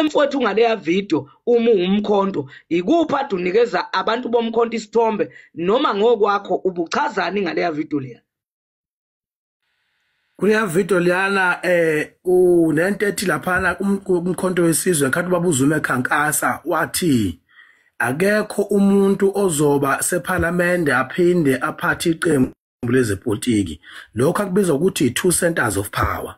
Mfowethu, ngaleya video uma uwumkhonto, ikuphi ade unikeza abantu bomkhonto isithombe noma ngokwakho ubuchazani ngaleya video leya? Kuleya video leyana kunento ethi laphana umkhonto wesizwe ngenkathi ubaba uZuma ekhankasa wathi akekho umuntu ozoba sephalamende aphinde aphathe iqembu lezepolitiki. Lokho akubizwa ukuthi two centers of power.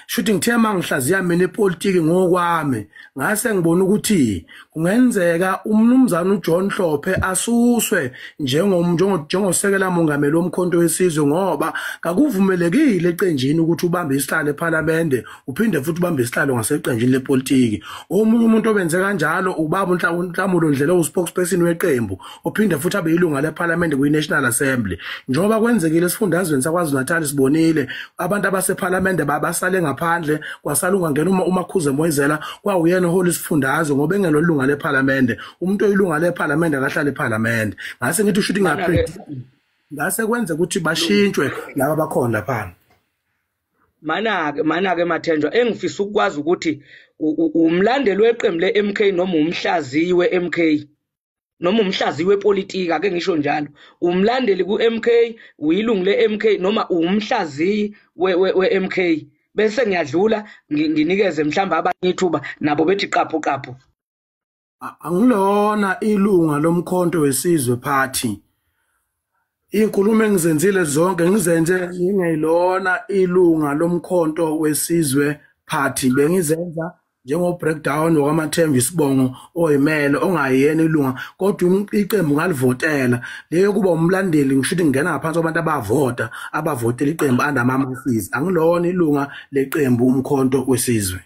Shuthi ngithe mangihlaziya mina ipolitiki ngokwami, ngase ngibona ukuthi kungenzeka umnumzana uJohn Hlophe asuswe njengosekela mongameli womkhonto wesizwe, ngoba kakuvumelekile eqenjini ukuthi ubambe isihlalo ePhalamende uphinde futhi ubambe isihlalo ngaseqenjini lepolitiki. Omunye umuntu obenze kanjalo ubaba uNhlamulo Ndlela, uspokesperson weqembu, uphinde futhi abe yilunga lePhalamende kwi-National Assembly. Njengoba kwenzekile esifundazweni saKwaZulu-Natal, sibonile abantu abasePhalamende babasale ngaphandle, kwasala ungangena uMakhuze Moyizela, kwawuyena ohola isifundazwe ngoba engelona ilunga lePhalamende. Umuntu oyilunga lePhalamende akahlala ePhalamende. Ngase ngithi usho ukuthi ngase kwenze ukuthi bashintshwe laba bakhona lapha. Mana-ke Mathenjwa, engifisa ukwazi ukuthi umlandeli weqembu le-MK noma umhlaziyi we-MK noma umhlaziyi wepolitiki, ake ngisho njalo, umlandeli ku-MK, uyilungu le-MK noma umhlaziyi we-MK, bese ngiyadlula nginikeze mhlawumbe abanye ithuba nabo bethi qaphu qaphu. Angilona ilunga lomkhonto wesizwe party. Inkulumo engizenzile zonke ngizenze ngingeyilona ilunga lomkhonto wesizwe party. Bengizenza njengo breakdown wakaMathemba isibongo oyimele ongayena ilunga, kodwa iqembu ngalivotela. Leyo kuba umlandeli ngisho ukuthi ngingena ngaphansi kwabantu abavota abavotela iqembu andama-masses. Angilona ilunga leqembu umkhonto wesizwe.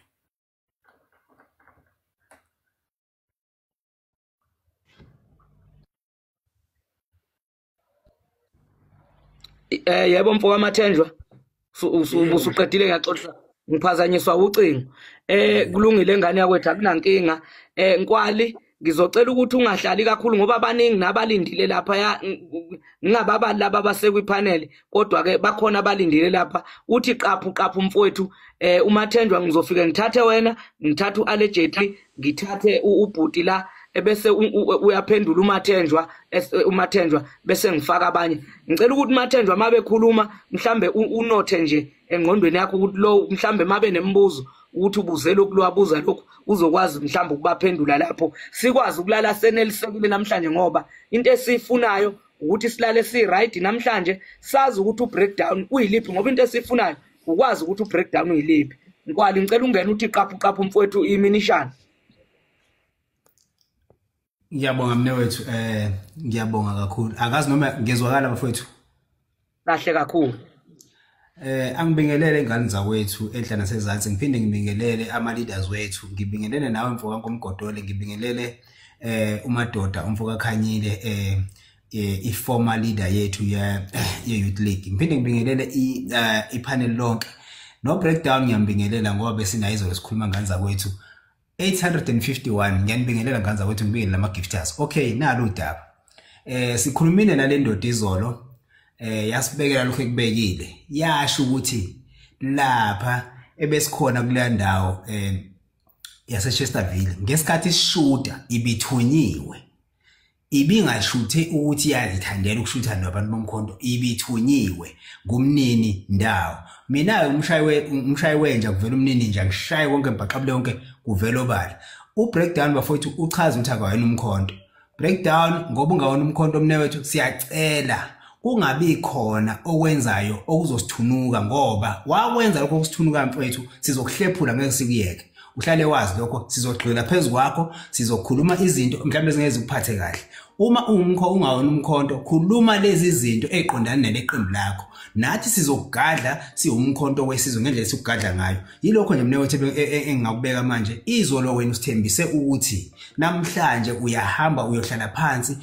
Yebo mfo kaMathenjwa, usuqedile, ngiyaxolisa ngiphazanyiswa ucingo. Kulungile ngane yakwethu, akunankinga. Nkwali, ngizocela ukuthi ungahlali kakhulu ngoba abaningi nabalindile lapha, ngingababali laba abasekwipanel, kodwa ke bakhona abalindile lapha. Uthi qaphu qaphu mfowethu. uMathenjwa ngizofika ngithathe wena, ngithathe uAllegedly, ngithathe ubhuti la, ebese uyaphendula uMathenjwa, uMathenjwa bese ngifaka abanye. Ngicela ukuthi uMathenjwa mabe khuluma mhlambe unothe nje engqondweni yakho ukuthi lo mhlambe mabe nemibuzo ukuthi ubuze lokhu lwabuza lokhu, uzokwazi mhlambe ukubaphendula lapho, sikwazi ukulala senelisekile namhlanje, ngoba into esifunayo ukuthi silale si right namhlanje, sazi ukuthi ubreakdown uyiliphi, ngoba into esifunayo ukwazi ukuthi ubreakdown uyiliphi. Nkwali, ngicela ungene uthi qaphu qaphu mfowethu, iminishana. Ngiyabonga mnewethu, ngiyabonga kakhulu. Akazi noma ngiyezwakala bafowethu? Kahle kakhulu. Angibingelele ingane zakwethu enhla nasezansi, ngiphinde ngibingelele ama leaders wethu, ngibingelele nawe mfo kaNkomgodole, ngibingelele uMadoda umfo kaKhanyile, i former leader yethu ye Youth League. Ngiphinde ngibingelele i panel lonke. No breakdown ngiyambingelela ngoba besinayo izolo sikhuluma ngane zakwethu. 851 ngiyanibingelela ngane zakwethu, ngibingelele ama gifters. Okay, nalo udaba. Sikhulumile nale ndoda izolo, yasibekela lokho ekubekile. Yasho ukuthi lapha ebesikhona kule ndawo yase Chesterville ngesikhathi sishuta ibithunyiwe. Ibingashuthe ukuthi yazithandela ukushutha nabantu bomkhonto, ibithunyiwe ngumnini ndawo. Mina umshayi wenja kuvela umnini nje, ngishaye konke mbhaqabule yonke kuvela obala. U breakdown bafowethu uchaza ukuthi akawena umkhonto. Breakdown ngoba ungawona umkhonto mnewethu, siyacela kungabi khona okwenzayo okuzosithunuka, ngoba wakwenza lokho okusithunuka mfowethu sizokuhlephula ngeke sikuyeke. Uhlale wazi lokho, sizogxila phezu kwakho, sizokhuluma izinto mhlawumbe ezingeke zikuphathe kahle. Uma ungawona umkhonto, khuluma lezi zinto eziqondana naleqembu lakho. Nathi sizokugadla siwumkhonto wesizwe ngendlela esikugadla ngayo. Yilokho nje mnewethu engingakubeka manje. Izolo wena usithembise ukuthi namhlanje uyahamba uyohlala phansi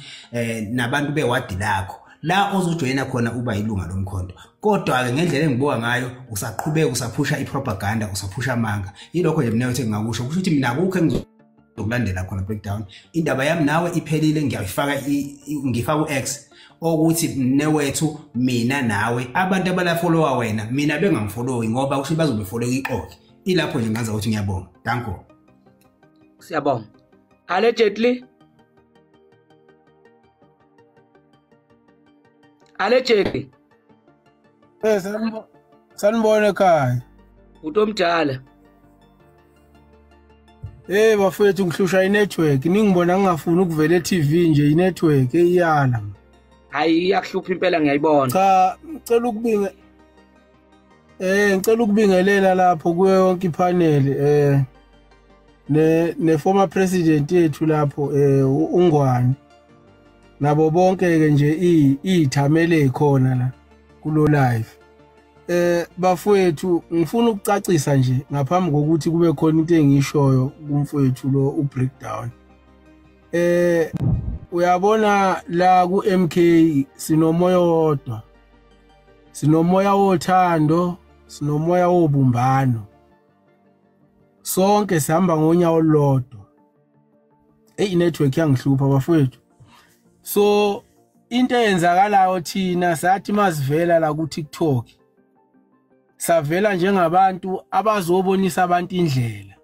nabantu bewadi lakho, la ozojoyina khona uba ilunga lomkhonto. Kodwa ke ngendlela engibuka ngayo usaqhubeka usaphusha ipropaganda, usaphusha amanga. Yilokho nje mnewethu engingakusho. Kusho ukuthi mina akukho engizokulandela khona breakdown. Indaba yami nawe iphelile, ngiyayifaka ngifaka uX ukuthi mnewethu mina nawe abantu abalafollowa wena mina bengangifollowi, ngoba kusho bazobe follow ixoki. Ilapho nje ngaza ukuthi ngiyabonga. Danko. Siyabonga. Allegedly. Allegedly. Sanibona ekhaya. Utomdala. Eh bafethu ngihlushwa inetwork, ningibona ngingafuni ukuvela eTV nje inetwork eyala. Hayi iyakuhlupha impela ngiyayibona. Cha, ngicela ukubinga ngicela ukubingelela lapho kuyo yonke ipanel ne former president yethu lapho uNgwane. Nabo bonke ke nje izithamele khona la kulo live. Bafowethu ngifuna ukucacisa nje ngaphambi kokuthi kube khona into engishoyo kumfowethu lo ubreakdown. Uyabona la ku MK sinomoya wodwa. Sinomoya wothando, sinomoya wobumbano. Sonke sihamba ngonyawo olulodwa. Inetwork yangihlupha bafowethu. So into eyenzakalayo thina sathi masivela la ku TikTok savela njengabantu abazobonisa abantu indlela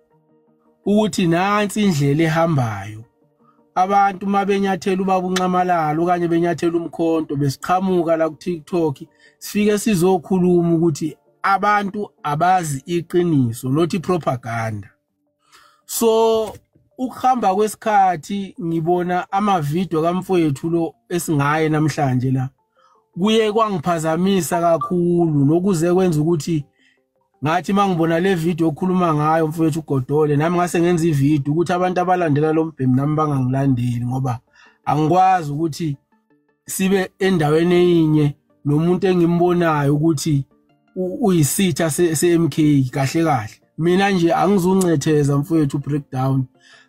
ukuthi nansi indlela ehambayo. Abantu mabenyathela ubaba uNxamalala okanye benyathela umkhonto besiqhamuka la ku TikTok sifike sizokhuluma ukuthi abantu abazi iqiniso not propaganda. So ukuhamba kwesikhathi ngibona amavideo kamfowethu lo esingaye namhlanje la kuye kwangiphazamisa kakhulu nokuze kwenza ukuthi ngathi mangibona le video okhuluma ngayo mfowethu uGodole nami ngase ngenza ivideo ukuthi abantu abalandela lo mbhemi nami bangangilandeli ngoba angikwazi ukuthi sibe endaweni eyinye nomuntu engimbonayo ukuthi uyisitha se-MK kahle kahle. Mina nje angizuncetheza mfowethu breakdown,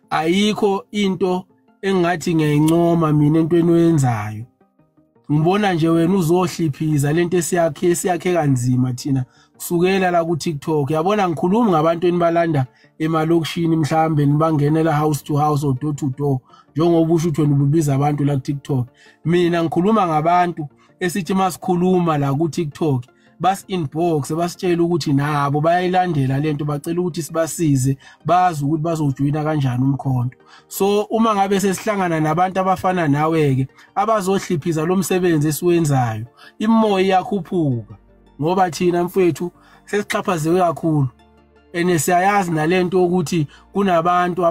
ayikho into engathi ngiyayincoma mina entweni oyenzayo. Ngibona nje wena uzohliphiza lento esiyakhe kanzima thina kusukela la ku TikTok. Yabona ngikhuluma ngabantu enibalanda emalokishini mhlambe nibangenela house to house or door to door njengoba usho ukuthi wena ububiza abantu la ku TikTok. Mina ngikhuluma ngabantu esithi masikhuluma la ku TikTok bas inbox basitshela ukuthi nabo bayayilandela lento, bacela ukuthi sibasize bazi ukuthi bazojoyina kanjani umkhonto. So uma ngabe sesihlangana nabantu abafana nawe ke abazohliphiza lo msebenzi esiwenzayo, imoya iyakhuphuka ngoba thina mfowethu sesixhaphaziwe kakhulu. Ene siyayazi nalento ukuthi kunabantu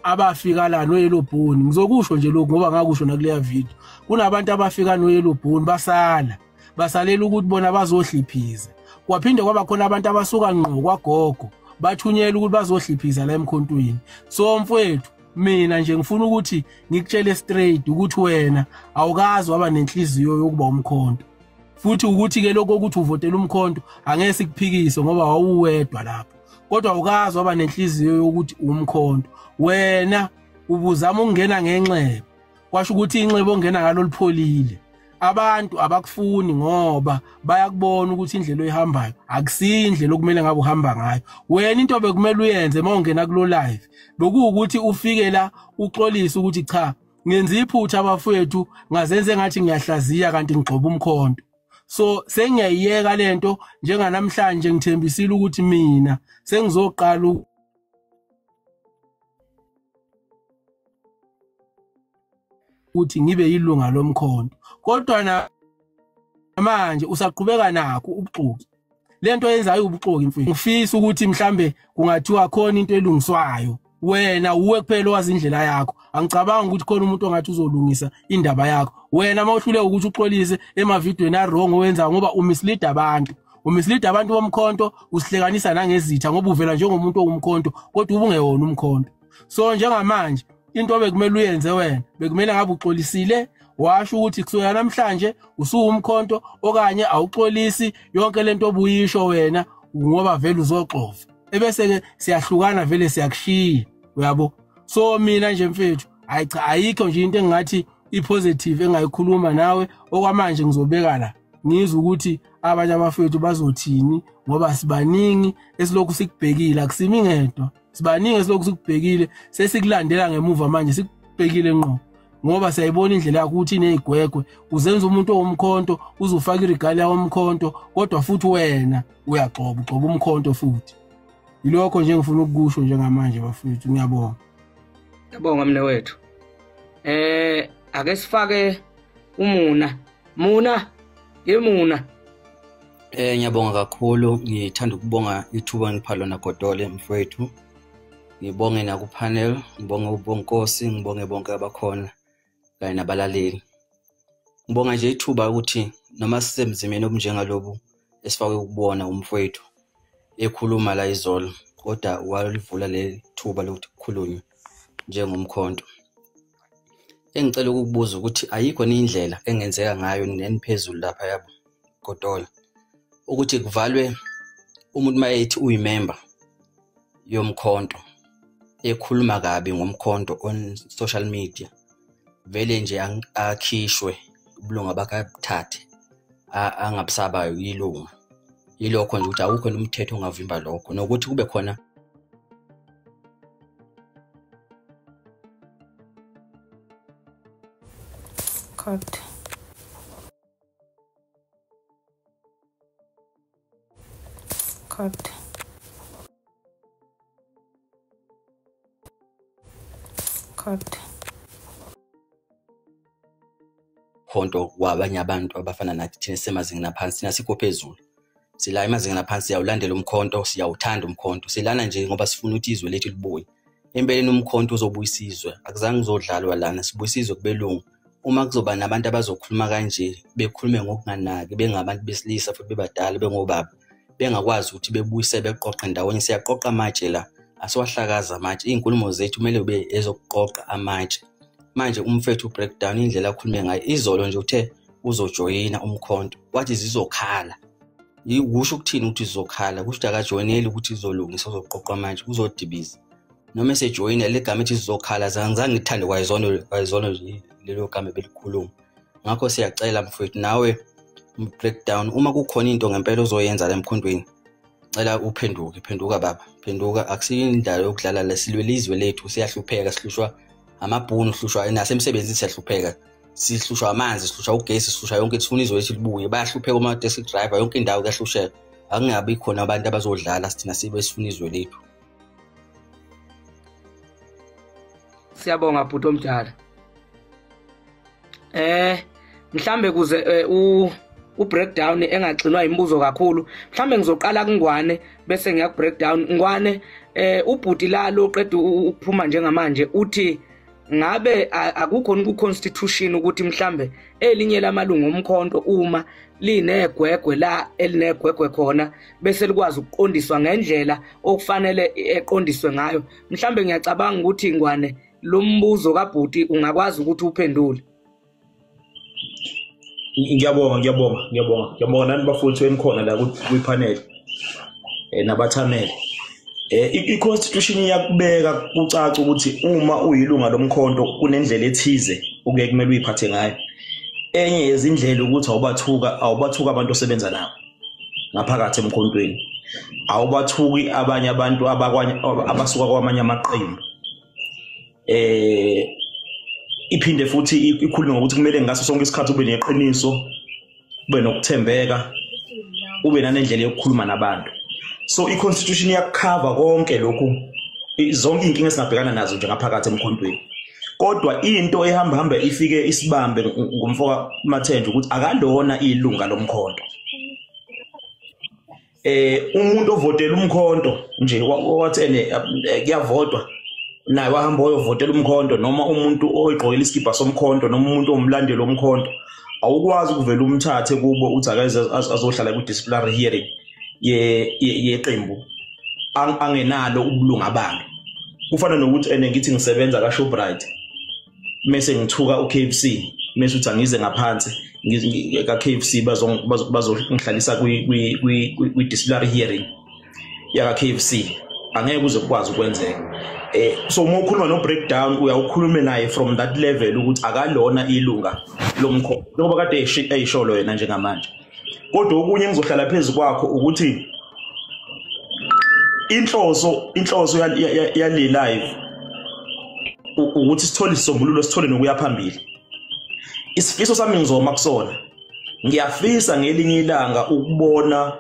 abafika la noyellow bone. Ngizokusho nje lokhu ngoba ngakusho nakuleya video, kunabantu abafika noyellow bone basala basalela ukuthi bona bazohliphiza. Kwaphinde kwaba khona abantu abasuka ngqo kwagogo bathunyela ukuthi bazohliphiza la emkhontweni. So mfowethu mina nje ngifuna ukuthi ngikutshele straight ukuthi wena awukazi waba nenhliziyo yokuba umkhonto, futhi ukuthi ke lokho ukuthi uvotela umkhonto angeke sikuphikise ngoba wawuwedwa lapho, kodwa awukazi waba nenhliziyo yokuthi umkhonto. Wena ubuzama ukungena ngenxeba, kwasho ukuthi inxeba ongena ngalo lipholile. Abantu abakufuni ngoba bayakubona ukuthi indlela oyihambayo akusiyo indlela okumele ngabe uhamba ngayo. Wena into bekumele uyenze mawungena kulo live bekuwukuthi ufike la uxolise ukuthi cha ngenza iphutha abafowethu ngazenze ngathi ngiyahlaziya kanti ngigxoba umkhonto. So sengiyayiyeka lento njenganamhlanje ngithembisile ukuthi mina sengizoqala ukuthi ngibe yilunga lomkhonto. Kodwa manje usaqhubeka nakho ubuxoki, lento oyenzayo ubuxoki mfowethu. Ngifisa ukuthi mhlambe kungathiwa khona into elungiswayo, wena uwe kuphela owazi indlela yakho. Angicabanga ukuthi khona umuntu ongathi uzolungisa indaba yakho. Wena mawuhlule ukuthi uxolise emavidweni a-wrong owenzayo ngoba umislead abantu, umislead abantu bomkhonto, usihlekanisa nangezitha ngoba uvela njengomuntu owumkhonto kodwa ubungewona umkhonto. So njengamanje into bekumele uyenze wena bekumele ngabe uxolisile washo ukuthi kusuka namhlanje usuwumkhonto okanye awuxolisi yonke lento obuyisho wena ngoba vele uzoxova, ebese ke siyahlukana vele siyakushiya, uyabo. So mina nje mfethu hayi cha ayikho nje into engathi ipositive engayikhuluma nawe okwamanje. Ngizobeka la ngizwe ukuthi abanye abafethu bazothini ngoba sibaningi esilokhu sikubhekile, akusimi ngedwa, sibaningi esilokhu sikubhekile, sesikulandela ngemuva manje sikubhekile ngqo ngoba siyayibona indlela yakho ukuthi inezigwegwe, uzenza umuntu owumkhonto uzofaka iregalia womkhonto kodwa futhi wena uyagxoba ugxoba umkhonto futhi. Yilokho nje ngifuna ukukusho njengamanje bafethu, ngiyabonga. Yabonga mne wethu. Ake sifake uMuna. Muna, yemuna. Ngiyabonga kakhulu, ngithanda ukubonga ithuba ngipha lona Godole mfowethu. Ngibonge na ku panel, ngibonge uBonkosi, ngibonge bonke abakhona kanye nabalaleli. Ngibonga nje ithuba ukuthi noma sisemzimeni obunjengalobu esifake ukubona umfowethu ekhuluma la izolo, kodwa walivula le thuba lokuthi kukhulunywe njengomkhonto. Engicela ukukubuza ukuthi ayikho indlela engenzeka ngayo neniphezulu lapha yabo Godole ukuthi kuvalwe umuntu mayethi uyimember yomkhonto ekhuluma kabi ngomkhonto on social media, vele nje akhishwe ubulunga bakathathe angabusabayo ilunga. Yilokho nje ukuthi awukho umthetho ongavimba lokho, nokuthi kube khona Cut. Cut. Cut. Khonto kwabanye abantu abafana nathi thina semazingeni aphansi, thina sikho phezulu. Sila emazingeni aphansi, siyawulandela umkhonto, siyawuthanda umkhonto. Silana nje ngoba sifuna ukuthi izwe lethu libuye. Empeleni umkhonto uzobuyisa izwe, akuzange uzodlalwa lana, sibuyisa izwe kubelungu. Uma kuzoba nabantu abazokhuluma kanje, bekhulume ngokunganaki, bengabantu besilisa futhi bebadala, bengobaba, bengakwazi ukuthi bebuyise beqoqe ndawonye. Siyaqoqa amatshe la, asiwahlakaza amatshe. Iy'nkulumo zethu kumele kube ezokuqoqa amatshe. Manje umfethu breakdown indlela akhulume ngayo izolo nje, uthe uzojoyina umkhonto, wathi zizokhala. Kusho ukuthini ukuthi zizokhala? Kusho ukuthi akajoyineli ukuthi izolungisa, uzoqoqa amatshe, uzodibiza. Noma esejoyina le gama ethi zizokhala, zange ngithande kwayizona nje lelo gama belikhuluma. Ngakho siyacela mfowethu nawe breakdown, uma kukhona into ngempela ozoyenza la emkhondweni, cela uphenduke, phenduka baba, phenduka. Akusiyo indlela yokudlala la, silwela izwe lethu, siyahlupheka, sihlushwa amabhunu, sihlushwa nasemsebenzini, siyahlupheka, sihlushwa amanzi, sihlushwa ugesi, sihlushwa yonke, sifuna izwe lethu libuye. Bayahlupheka oma-taxi driver, yonke indawo kuyahlusheka. Akungabi khona abantu abazodlala, thina sibe sifuna izwe lethu. Siyabonga bhuti omdala. Mhlambe kuze u breakdown engagcinwa imibuzo kakhulu, mhlambe ngizoqala kuNgwane bese ngiya ku breakdown. Ngwane, ubhuti lalo oqeda ukuphuma njengamanje uthi ngabe akukho ku constitution ukuthi mhlambe elinye lamalungu omkhonto uma linegwegwe la elinegwegwe khona bese likwazi ukuqondiswa ngendlela okufanele eqondiswe ngayo. Mhlambe ngiyacabanga ukuthi Ngwane lo mbuzo kaBhuti ungakwazi ukuthi uphendule. Ngiyabonga ngiyabonga ngiyabonga ngiyabonga nani bafowethu enikhona la kwipanel nabathamele. I-constitution iyakubeka kucaca ukuthi uma uyilunga lomkhonto kunendlela ethize okuye kumele uyiphathe ngayo. Enye yezindlela ukuthi awubathuka abantu osebenza nabo ngaphakathi emkhontweni, awubathuki abanye abantu abasuka kwamanye amaqembu. Iphinde futhi ikhulume ngokuthi kumele ngaso sonke isikhathi ube neqiniso, ube nokuthembeka, ube nanendlela yokukhuluma nabantu. So i-constitution iyakukhava konke lokhu, zonke inkinga esingabhekana nazo nje ngaphakathi emkhontweni. Kodwa into ehamba hamba ifike isibambe ngomfoka Mathenjwa ukuthi akalona ilunga lomkhonto. Umuntu ovotela umkhonto nje wathi ene kuyavotwa naye wahamba oyovotela umkhonto, noma umuntu oyigqokela isikibha somkhonto, noma umuntu omlandeli omkhonto, awukwazi ukuvela umthathe kubo uthi akaze azohlala ku disciplinary hearing yeqembu angenalo ubulunga balo. Kufana nokuthi ene ngithi ngisebenza ka Shoprite mase ngithuka uKFC, mase uthi angize ngaphansi ka KFC bazongihlalisa kwi disciplinary hearing yaka KFC, angeke kuze kukwazi ukwenzeka. So uma ukhuluma no breakdown uyawukhulume naye from that level ukuthi akalona ilunga lomkhonto njengoba kade eyisholo yena njengamanje. Kodwa okunye engizohlala phezulu kwakho ukuthi inhloso yale live ukuthi sithole isisombululo, sithole nokuya phambili. Isifiso sami ngizoma kusona, ngiyafisa ngelinye ilanga ukubona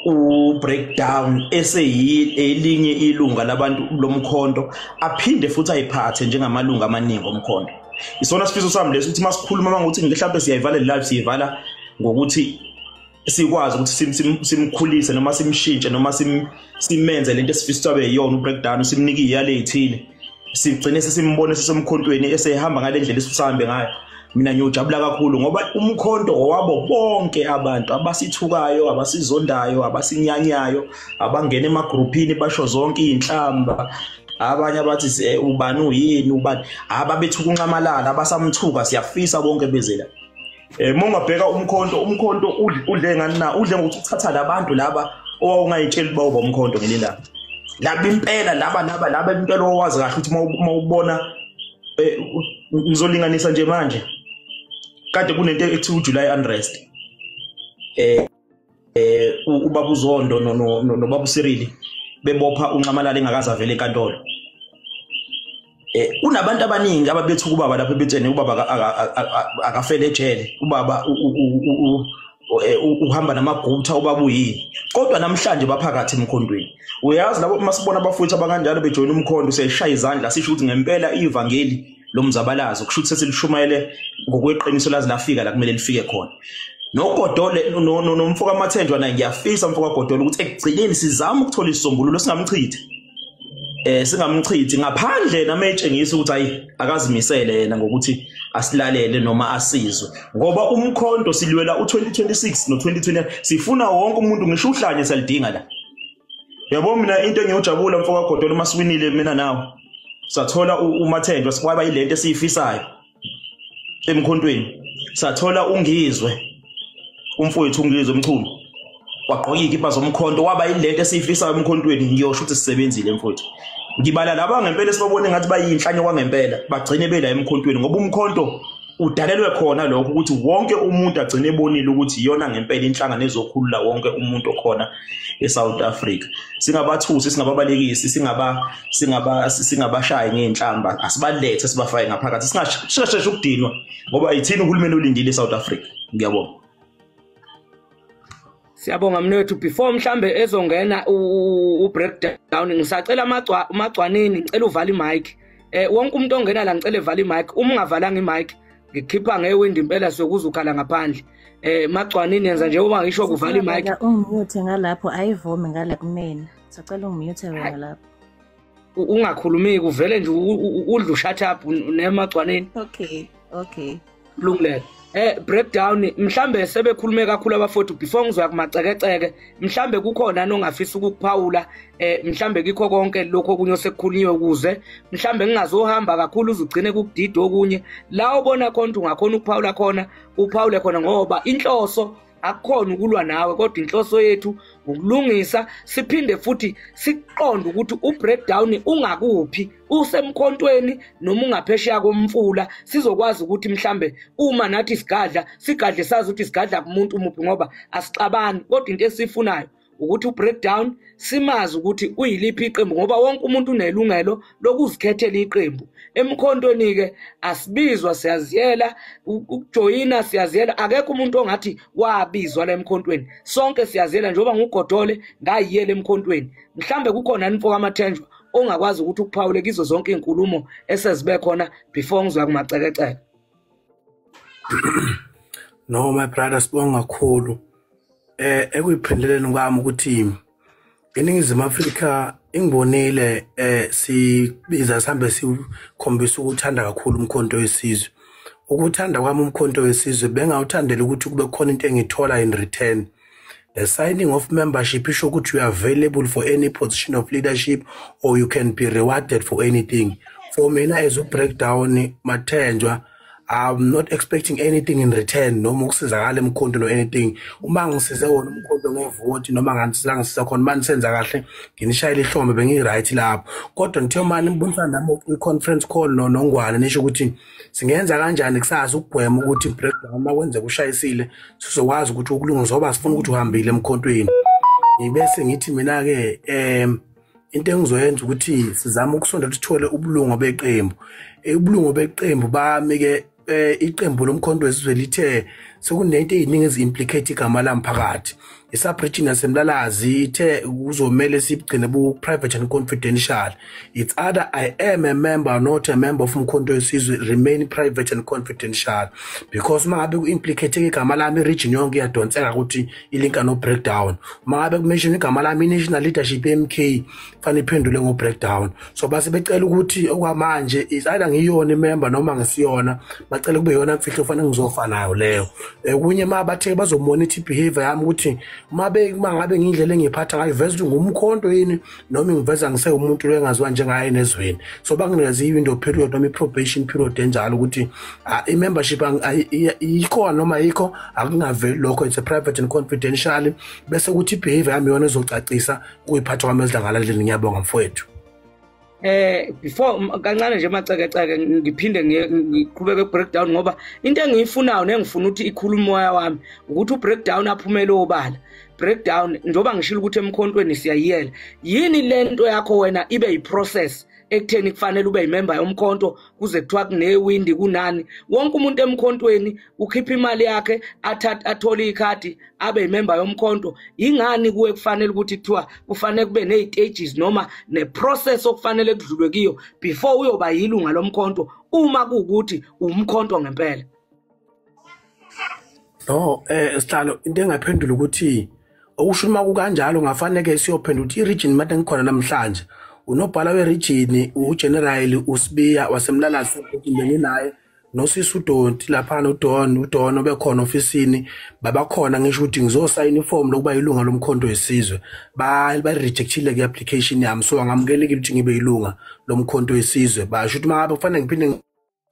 u-breakdown eseyilinye ilunga labantu lomkhonto aphinde futhi ayiphathe njengamalunga amaningi omkhonto. Isona sifiso sami leso ukuthi masikhuluma mangokuthi mhlawumbe siyayivala live, siyivala ngokuthi sikwazi ukuthi simkhulise noma simshintshe noma simenze lento esifisa abe yiyona u-breakdown, simnike iyale ezithile, sigcine sesimbone sesemkhontweni esehamba ngale ndlela esisambe ngayo. Mina ngiyojabula kakhulu ngoba umkhonto owabo bonke abantu abasithukayo, abasizondayo, abasinyanyayo, abangena emagruphini basho zonke izinhlamba, abanye abathi ubani uyini ubani, ababethuka unxamalala, abasamthuka, siyafisa bonke beze la. Mongabheka umkhonto udle ngani na? Udle ngokuthi uthatha labantu laba owawungayitsheli bawo bomkhonto ngelilanga. Laba impela laba impela owazi kahle ukuthi mawubona ngizolinganisa nje manje. Kade kunento ethi uJuly unrest. Ubaba uZondo no baba uCyril bebopha unxamalala engakaze avele enkantolo. Kunabantu abaningi ababethuka ubaba lapho ebethene ubaba akafele ejele, ubaba uhamba namagutha, ubaba uyini, kodwa namhlanje baphakathi emkhondweni. Uyazi labo masibona abafowethu abakanjalo bejoyina umkhondo siyashaya izandla sisho ukuthi ngempela ivangeli lomzabalazo kusho ukuthi sesilishumayele ngokweqiniso lazi lafika la kumele lifike khona. Nogodole nomfoka Mathenjwa naye ngiyafisa mfoka Godole ukuthi ekugcineni sizame ukuthola isisombululo singamchithi. Singamchithi ngaphandle noma etshengisa ukuthi hayi akazimisele yena ngokuthi asilalele noma asizwe, ngoba umkhonto silwela u2026 no2029, sifuna wonke umuntu ngisho uhlanye salidinga la. Yabo mina into engiyojabula mfoka Godole uma siwinile mina nawe sathola uMathenjwa sikwaba yilento esiyifisayo emkhontweni, sathola ungizwe umfowethu ungizwe Mchunu wagqoka izikipa zomkhonto waba yilento esiyifisayo emkhontweni. Ngiyosho ukuthi sisebenzile mfowethu. Ngibala laba ngempela esibabone ngathi bayinhlanye kwangempela bagcine bela emkhontweni, ngoba umkhonto udalelwe khona lokho ukuthi wonke umuntu agcine ebonile ukuthi iyona ngempela inhlangano ezokhulula wonke umuntu okhona eSouth Africa. Singabathusi, singababalekisi, singabashayi ngeenhlamba, asibalethe sibafake ngaphakathi, singasheshe ukudinwa ngoba ithini uhulumeni olindile eSouth Africa. Ngiyabonga. Siyabonga mnethu. Before mhlambe ezongena u breakdown ngisacela Magcwanini ngicela uvale imic. Wonke umuntu ongena la ngicela evale imic. Uma ungavalanga imic ngikhipha ngewindi impela sokuza ukhala ngaphandle. Magcwanini yenza nje uma ngisho kuvala imic. Ungimute ngalapho ayivumi ngala kumina. Sicela ungimute wena lapho. Ungakhulumi kuvele nje udlu shut up neMagcwanini. Okay. Kulungile. Breakdown mhlambe sebekhulume kakhulu abafowethu before ngizoya kumacekeceke, mhlambe kukhona nongafisa ukukuphawula, mhlambe kikho konke lokho okunye osekukhulunyiwe ukuze mhlambe ngingazohamba kakhulu uzugcine kukudida okunye. La ubona khona ungakhona ukuphawula khona uphawule khona, ngoba inhloso akukhona ukulwa nawe, kodwa inhloso yethu ukulungisa siphinde futhi siqonde ukuthi u-breakdown ungakuphi, usemkhontweni noma ungaphesheya komfula, sizokwazi ukuthi mhlambe uma nathi sigadla sigadle sazi ukuthi sigadla kumuntu umuphi, ngoba asixabani, kodwa into esifunayo ukuthi u-breakdown simazi ukuthi uyiliphi iqembu, ngoba wonke umuntu unelungelo lokuzikhethela iqembu. Emkhontweni ke asibizwa, siyaziyela ukujoyina, siyaziyela, akekho umuntu ongathi wabizwa la emkhontweni, sonke siyaziyela. Njengoba nguGodole ngayiyela emkhontweni, mhlambe kukhona nimfoka Mathenjwa ongakwazi ukuthi ukuphawule kizo zonke izinkulumo esezibe khona before ngizoya kumacekeceke. No my brother, sibonga kakhulu. Ekuyiphendeleni kwami ukuthi iNingizimu Afrika ingibonile sibiza sihambe sikhombisa ukuthanda kakhulu umkhonto wesizwe. Ukuthanda kwami umkhonto wesizwe bengawuthandela ukuthi kube khona into engithola in return. The signing of membership isho ukuthi you are available for any position of leadership or you can be rewarded for anything. For mina as a breakdown Mathenjwa, I'm not expecting anything in return, noma ukusizakala emkhonto no anything. Uma ngisize wona umkhonto ngevote noma nganisizanga ngisiza khona manisenza kahle nginishayele ihlombe bengi right lapho. Kodwa ngithe manje nibonisana nami kwi conference call no Nongwane nisho ukuthi singenza kanjani kusasa ukugwema ukuthi breakdown makwenzeka ushayisile sizokwazi ukuthi ukulungisa ngoba sifuna ukuthi uhambile emkhontweni. Ngibese ngithi mina ke into engizoyenza ukuthi sizame ukusonda sithole ubulungo beqembu. Ubulungo beqembu bami ke iqembu lomkhonto wesizwe lithe sekunento eziningi ezi-implicate igama lami phakathi. I-sub-region yaseMlalazi ithe kuzomele sibugcine bu-private and confidential. It's either I am a member or not a member of Umkhonto weSizwe, remain private and confidential, because uma ngabe ku-implicate igama lami, i-region yonke iyadonseka ukuthi ilinka no-breakdown. Uma ngabe ku-mention igama lami, i-national leadership ye-MK fanele iphendule ngo-breakdown. So base becela ukuthi okwamanje is either ngiyona i-member noma ngisiyona, bacela kube yona mfihlo fanele ngizofa nayo leyo. Kunye ma bathe bazomonitha i-behavior yami ukuthi uma ngabe ngindlela engiphatha ngayo iveza ukuthi ngumkhonto yini noma ngiveza ngisewumuntu lo engaziwa njengaye nezweni. So banginikeza i-window period noma i-probation period enjalo ukuthi i-membership ikhona noma ayikho, akungaveli lokho, it's a private and confidential, bese kuthi i-behavior yami yona ezocacisa ukuyiphatha kwami esidlangalaleni. Ngiyabonga mfowethu. Before kancane nje Macekeceke ngiphinde ngiqhubeke breakdown, ngoba into engiyifunayo nengifuna ukuthi ikhulume umoya wami ukuthi u-breakdown aphumele obala. Breakdown, njengoba ngishilo ukuthi emkhontweni siyayiyela, yini lento yakho wena ibe yi-process ekutheni kufanele ube yimember yomkhonto kuze kuthiwa kunewindi kunani? Wonke umuntu emkhontweni ukhipha imali yakhe athole ikhadi abe yimember yomkhonto. Ingani kuwe kufanele ukuthi kuthiwa kufanele kube ney'stages noma ne-process okufanele kudlulwe kiyo before uyoba yilunga lomkhonto, uma kuwukuthi umkhonto ngempela? No, Sihlalo, into engaphendula ukuthi okusho uma kukanjalo ngafanele siyophendula ukuthi i-region manje ngikhona namhlanje, unobhala we-region uGeneral uSibiya waseMlalazi benginaye, nosisi uDonti laphana, uDon obekhona ofisini, babakhona ngisho ukuthi ngizosayina ifomu lokuba ilunga lomkhonto wesizwe, ba-rejectile ke-application yami, so angamukeleki ukuthi ngibe ilunga lomkhonto wesizwe. Basho ukuthi uma ngabe kufanele ngiphinde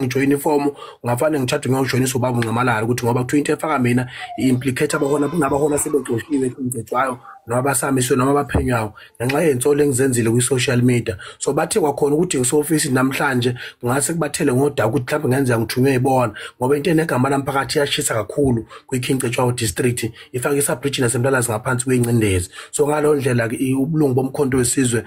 ngijoyine ifomu, kungafanele ngithathwe ngiyojoyinisa ubaba uNxamalala, ukuthi ngoba kuthiwa into efaka mina i-implicate abahona kunabahona sebexoshiwe emgcetshwayo noma basamiswe noma baphenywayo ngenxa yey'nsolo engizenzile kwi-social media. So bathe kwakhona ukuthi ngise-ofisi namhlanje kungase kubathele ngodaka ukuthi mhlawumbe ngenzeka ngithunywe yibona, ngoba into enegama lamphakathi iyashisa kakhulu kwi-King Cetshwayo district, ifake i-sub-region yaseMlalazi ngaphansi kwey'ngcindezi. So ngaleyo ndlela-ke ubulungu bomkhonto wesizwe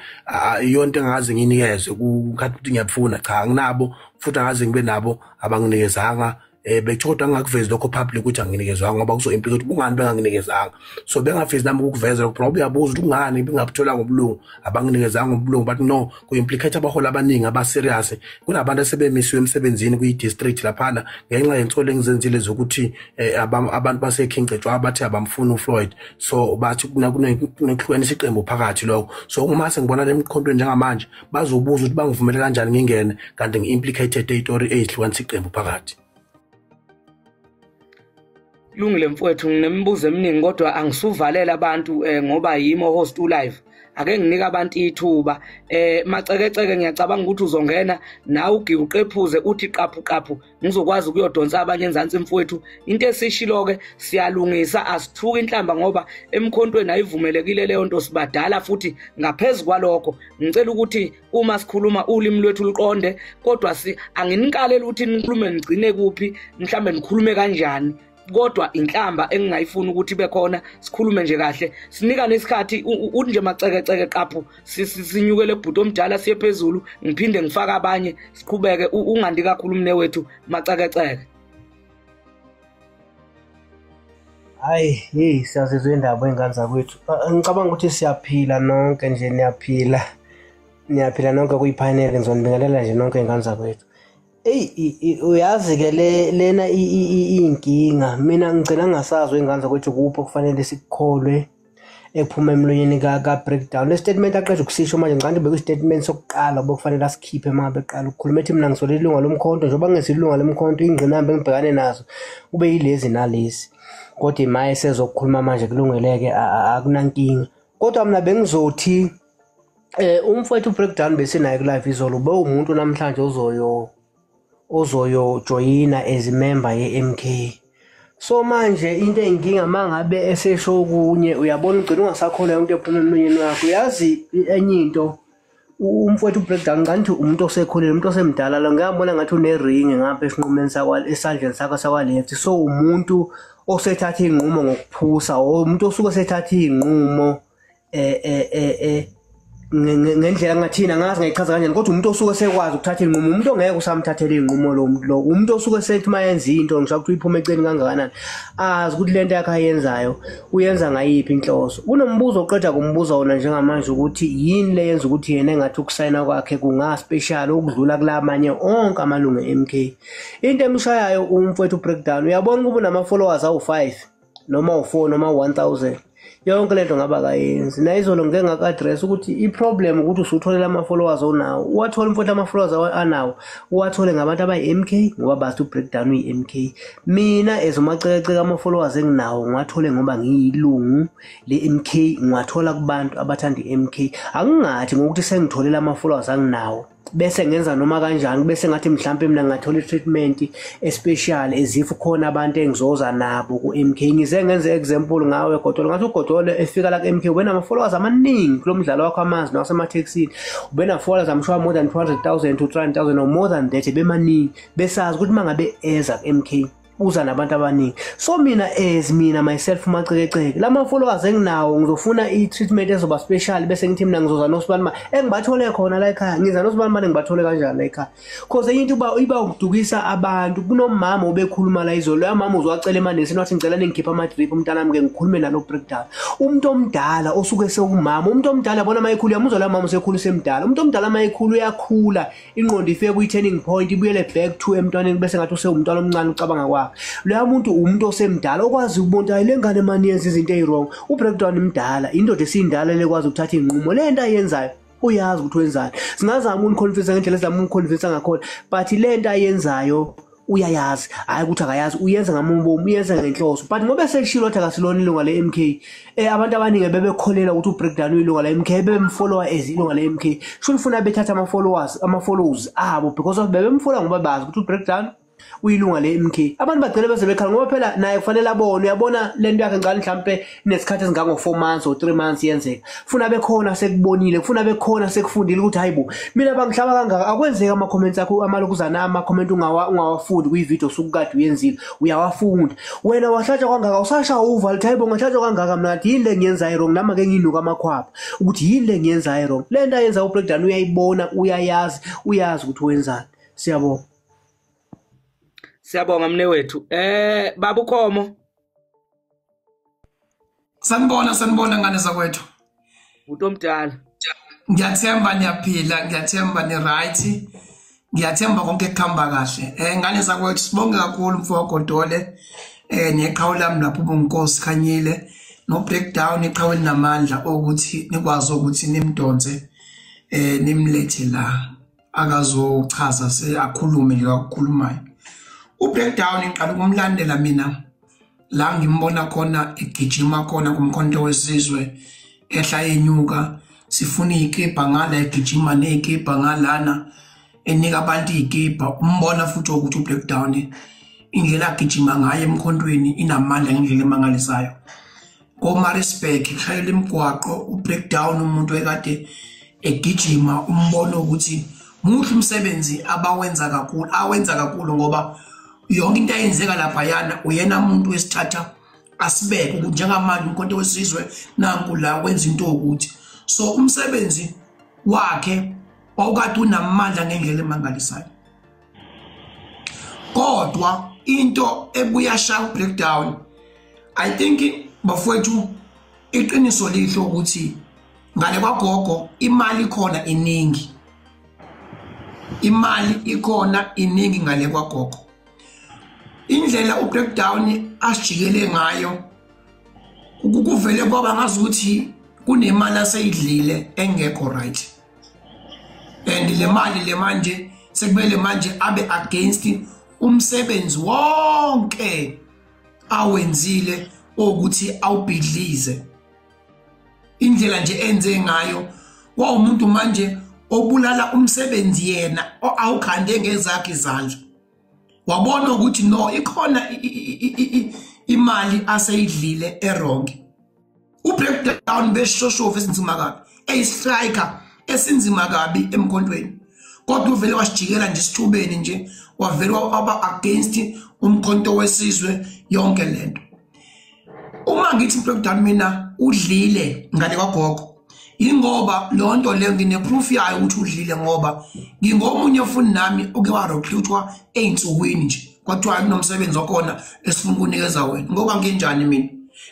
iyonto engakaze ngiyinikezwe kukhathi ukuthi ngiyabufuna, cha anginabo futhi angaze ngibe nabo, abanginikezanga. Bethu kodwa angakuvezi lokho public ukuthi anginikezwanga, ngoba kuzo-implicate ukuthi kungani benganginikezanga. So bengafezi nami ukukuveza lokho, ngoba uyabuza ukuthi kungani bengabutholanga ubulungu, abanginikezanga ubulungu, but no, ku-implicate abaholi abaningi aba-serious. Kunabantu asebemisiwe emsebenzini kwi-district laphana ngenxa yensolo engizenzile zokuthi abantu base-King Cetshwayo bathi abamfuni uFloyd, so bathi kunekuhlukanisa iqembu phakathi lokho. So uma sengibona le mkhontweni njengamanje bazobuza ukuthi bangivumele kanjani ngingene kanti ngi-implicated ey'tori ey'hlukanisa iqembu phakathi. Kulungile mfowethu, nginemibuzo eminingi kodwa angisuvalela abantu ngoba yimi host u-live. Ake nginike abantu ithuba. Macekeceke ngiyacabanga ukuthi uzongena nawe ugike uqephuze uthi qaphu qaphu, ngizokwazi ukuyodonsa abanye enzansi mfowethu. Into esishilo-ke siyalungisa, asithuki inhlamba ngoba emkhontweni ayivumelekile leyo nto, sibadala futhi. Ngaphezu kwalokho ngicela ukuthi uma sikhuluma ulimi lwethu luqonde, kodwa anginikaleli ukuthi nikhulume nigcine kuphi, mhlambe nikhulume kanjani, kodwa inhlamba engingayifuni ukuthi ibe khona. Sikhulume nje kahle, sinikane isikhathi uthi nje Macekeceke qaphu sinyukele bhuti omdala siye phezulu, ngiphinde ngifake abanye siqhubeke. Ungandi kakhulu umne wethu Macekeceke. Hayi, hey, siyazizwa indaba ey'ngane zakwethu. Ngicabanga ukuthi siyaphila nonke nje, niyaphila niyaphila nonke kuyiphaneli, ngizonibingelela nje nonke ey'ngane zakwethu. Eyi, uyazi-ke lena iyinkinga, mina ngigcina ngingasazi ey'ngane zakwethu kuphi okufanele sikukholwe ekuphuma emlonyeni ka-breakdown. Le statement aqeda ukusisho manje, ngicabanga ukuthi bekuyi-statement sokuqala obekufanele asikhiphe uma beqala ukukhuluma, ethi mina ngisole ilunga lomkhonto, njengoba ngingesilunga lomkhonto iy'ngqinamba engibhekane nazo kube yilezi nalezi. Kodwa imaye sezokukhuluma manje kulungeleke, akunankinga. Kodwa mina bengizothi umfowethu breakdown besinaye ku-live izolo, ube umuntu namhlanje ozoyojoyina as member ye-MK. So manje into eyinkinga uma ngabe esesho okunye, uyabona ugcina ungasakholwa into ephuma emlonyeni wakho. Uyazi enye into, umfowethu breakdown ngathi umuntu osekhulile, umuntu osemdala lo, ngiyambona ngathi une-ring ngapha esinqumeni sakwa esandleni sakhe sakwa-left. So umuntu osethatha iy'nqumo ngokuphusa, or umuntu osuke esethatha iy'nqumo Ngendlela ngathina ngazi ngayichaza kanjani, kodwa umuntu osuke sekwazi ukuthatha inqumo, umuntu ongeke usamthathela inqumo lo muntu lo, umuntu osuke sethi mayenza into ngisho ukuthi uyiphuma eceni kangakanani, azi ukuthi lento yakhe ayenzayo uyenza ngayiphi inhloso. Kunombuzo oqeda kumbuza wona njengamanje ukuthi yini le yenza ukuthi yena engathi ukusayina kwakhe kunga special ukudlula kulamanye onke amalungu e-MK. Into emshayayo umfowethu breakdown, uyabona kuba nama followers awu5 noma u4 noma 1000, yonke lento ngaba kayenzi. Nayizolo ngeke ngaka-address ukuthi i-problem ukuthi usutholela ama-followers onawo, uwathole umfowethu ama-followers anawo, uwathole ngabantu abayi-MK ngoba bazi u-breakdown uyi-MK. Mina as umacekeceke ama-followers enginawo ngiwathole ngoba ngiyilungu le-MK, ngiwathola kubantu abathanda i-MK. Angingathi ngokuthi sengitholela ama-followers anginawo bese ngenza noma kanjani, bese ngathi mhlambe mina ngathola i-treatment especial as if khona abantu engizoza nabo ku-MK. Ngize ngenze example ngawe Godole, ngathi uGodole efika la ku-MK ube nama-followers amaningi kulo mdlalo wakho amanzi nawasemathekisini, ube na-followers I'm sure more than 200,000 to 300,000 or more than that, bemaningi besazi ukuthi mangabe eza ku-MK uza nabantu abaningi. So mina as mina myself umacekeceke lama followers enginawo ngizofuna i-treatment ezoba special, bese ngithi mina ngizoza nosibani engibathole khona la ekhaya, ngiza nosibani ngibathole kanjani la ekhaya? Cause enye into iba ukudukisa abantu. Kunomama obekhuluma la izolo, loya mama uzowacela emanesini wathi ngicela ningikhiphe ama-drip umntanami ke ngikhulume nalo breakdown. Umuntu omdala osuke sewumama, umuntu omdala yabona mayekhulu, uyamuzwa loya mama usekhulu semdala, umuntu omdala mayekhulu uyakhula, ingqondo ifike kwi-turning point ibuyele back to emntwaneni, bese ngathi usewumntwana omncane ucabanga kwakhe. Loya muntu umuntu osemdala okwazi ukubona hayi le ngane mani yenza izinto eziwrong. U-breakdown imdala, indoda esindala lekwazi ukuthatha inqumo, le nto ayenzayo uyazi ukuthi wenzani. Singazama ukunconvince ngendlela ezama ukunconvince ngakhona, but le nto ayenzayo uyayazi, hayi ukuthi akayazi, uyenza ngamubomu, uyenza ngenhloso. But ngoba seshilo ukuthi akasilona ilunga le-MK, abantu abaningi bebekholela ukuthi u-breakdown uyilunga le-MK, bebemfollowa as ilunga le-MK. Sho ufuna bethatha ama-followers, ama-follows abo because of bebemfollowa ngoba bazi ukuthi u-breakdown uyilunga le-MK. Abantu bagcine bese bekhala ngoba phela naye kufanele abone, uyabona lento yakhe ngicala mhlambe inesikhathi esingango 4 months or 3 months yenzeka. Funa bekhona sekubonile, funa bekhona sekufundile ukuthi hayibo mina bangihlaba kangaka. Akwenzeka ama comments akho amalokuzana, ama comment ungawafundi kuyi-video sukukade uyenzile, uyawafunda. Wena wahlatshwa kangaka usasha uva lithi hayibo ngahlatshwa kangaka mina, ngathi yini le ngiyenzayo wrong, nami ke nginuka amakhwapha ukuthi yini le ngiyenzayo wrong. Le nto ayenza u-breakdown uyayibona, uyayazi, uyazi ukuthi wenzani. Siyabonga. Siyabonga mne wethu. Baba uKhomo. Sanibona, sanibona ngane zakwethu. Umuntu omdala. Ngiyathemba niyaphila, ngiyathemba ni right. Ngiyathemba konke kuhamba kahle. Ngane zakwethu sibonge kakhulu mfo kaGodole. Neqhawe lami lapho ubunkosi Khanyile no breakdown iqhawe linamandla ukuthi nikwazi ukuthi nimdonse nimlethe la akazochaza se akhulume nje akukhulumayo. U-breakdown ngiqala ukumlandela mina la ngimbona khona egijima khona kumkhonto wesizwe ehla enyuka, sifuna ikibha ngala egijima nezikibha ngalana enika abantu ikibha, umbona futhi ukuthi u-breakdown indlela agijima ngayo emkhontweni inamandla ngendlela emangalisayo. Ko-Maritzburg kushayela imigwaqo u-breakdown umuntu ekade egijima, umbona ukuthi muhle umsebenzi abawenza kakhulu, awenza kakhulu ngoba yonke into eyenzeka laphayana uyena umuntu wesithatha asibeke ukuthi njengamanje umkhonto wesizwe nanku la wenza into ukuthi so umsebenzi wakhe wawukade unamandla ngendlela emangalisayo. Kodwa into ebuya shaya breakdown, I think bafowethu iqiniso lihle ukuthi ngale kwagogo imali ikhona iningi, imali ikhona iningi ngale kwagogo. Indlela u-breakdown asijikele ngayo kuvele kwaba ngazuthi kunemali aseyidlile engekho right, and le mali le manje sekumele manje abe against umsebenzi wonke awenzile ukuthi awubhidlize. Indlela nje enze ngayo wawumuntu manje obulala umsebenzi yena awukhande ngezakhe izandla, wabona ukuthi no ikhona imali aseyidlile errong. U-breakdown beshoshofu esinzima kabi, eyi-striker esinzima kabi emkhontweni, kodwa uvele wasijikela nje isithubeni nje wavele waba against umkhonto wesizwe yonke lento. Uma ngithi breakdown mina udlile ngale kwagogo, Ingoba lonto leyo ngine-proof yayo ukuthi udlile, ngoba ngingomunye futhi nami oke warecruitwa ey'nsukwini nje kwathiwa kunomsebenzi okhona esifuna ukunikeza wena. Ngoba nginjani mina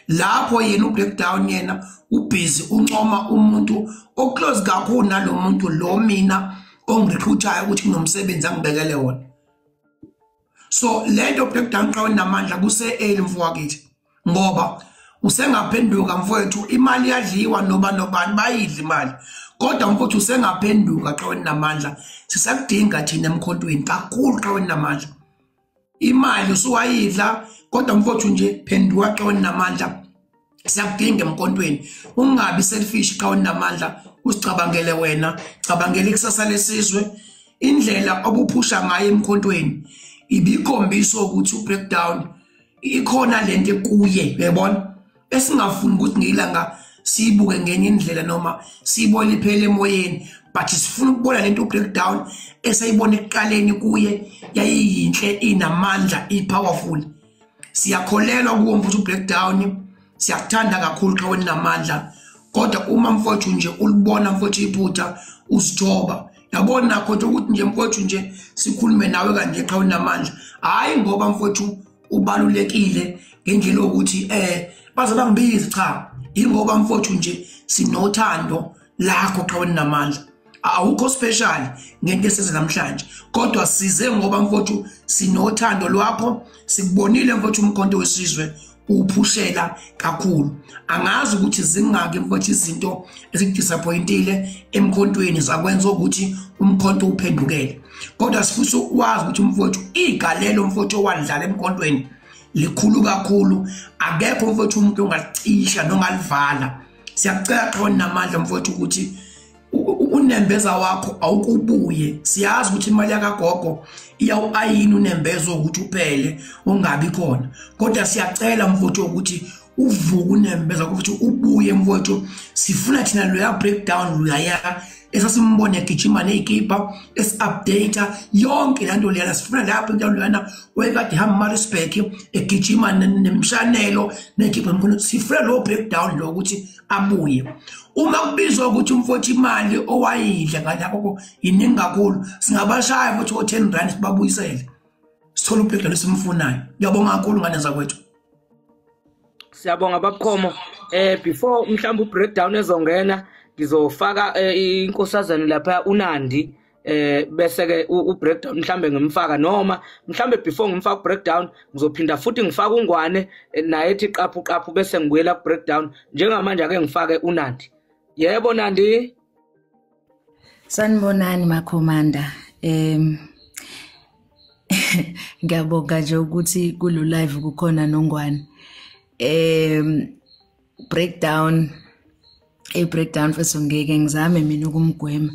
lapho? Yena u-breakdown yena ubhizi uncoma umuntu oclose kakhulu nalo muntu lo mina ongirecruitayo ukuthi kunomsebenzi angibekele wona. So lento breakdown xa unamandla kuse-early mfowethu, ngoba usengaphenduka mfowethu. Imali yadliwa noba nobani bayidla imali, kodwa mfowethu usengaphenduka xa unamandla. Sisakudinga thina emkhontweni kakhulu xa unamandla. Imali usuwayidla, kodwa mfowethu nje phenduka xa unamandla, siyakudinga emkhontweni. Ungabi selfish xa unamandla, usicabangele wena, cabangele ikusasa lesizwe. Indlela obuphusha ngayo emkhontweni ibikhombisa ukuthi u-breakdown ikhona lento kuye, uyabona, esingafuni ukuthi ngilanga siyibuke ngenye indlela noma siyibone iphele emoyeni, but sifuna ukubona lento u-breakdown esayibona ekuqaleni kuye yayiyinhle, inamandla, i-powerful. Siyakholelwa kuwo mfuthu u-breakdown, siyakuthanda kakhulu xa unamandla, kodwa uma mfowethu nje ulibona mfowethu iphutha uzithoba, yabona nakho nje ukuthi nje mfowethu nje sikhulume nawe kanje xa unamandla, hayi ngoba mfowethu ubalulekile ngendlela yokuthi baze bangibize, cha, ingoba mfowethu nje sinothando lakho xa unamandla. Awukho special ngento esize namhlanje, kodwa size ngoba mfowethu sinothando lwakho, sikubonile mfowethu umkhonto wesizwe uphushela kakhulu. Angazi ukuthi zingaki mfowethu izinto ezikudisappointile emkhontweni zakwenza ukuthi umkhonto uphendukele, kodwa sifisa ukwazi ukuthi mfowethu igalelo mfowethu owadlala emkhontweni likhulu kakhulu. Akekho mfowethu umuntu ongalicisha nongalivala. Siyakucela xa unamandla mfowethu ukuthi unembeza wakho awukubuye. Siyazi ukuthi imali yakagogo iyawuayini unembeza ukuthi uphele ungabi khona, kodwa siyacela mfowethu ukuthi uvuke unembeza ukuthi ubuye mfowethu. Sifuna thina loya breakdown luyaya esasimbone egijima neyikipa esi-update yonke le nto leyana, sifuna la breakdown luyana wayekade ehamba eMaritzburg egijima nemshanelo neyikipa emkhonweni. Sifuna lo breakdown lo ukuthi abuye. Uma kubizwa ukuthi umfowethu imali owayidla ngalapho iningi kakhulu, singabashaya futhi o-10 rand sibabuyisele, sithole ubreakdown esimfunayo. Ngiyabonga kakhulu ngane zakwethu. Siyabonga babukhomo. Before mhlawumbe u-breakdown ezongena ngizofaka inkosazana lapha uNandi, bese ke u-breakdown mhlambe ngimfaka, noma mhlambe before ngimfaka u-breakdown ngizophinda futhi ngifaka uNgwane naye ethi qaphu qaphu bese ngibuyela ku-breakdown. Njengamanje ake ngifake uNandi. Yebo Nandi. Sanibonani makhomanda. Ngiyabonga nje ukuthi kulo live kukhona noNgwane. Breakdown breakdown futhi ngeke ngizame mina ukumgwema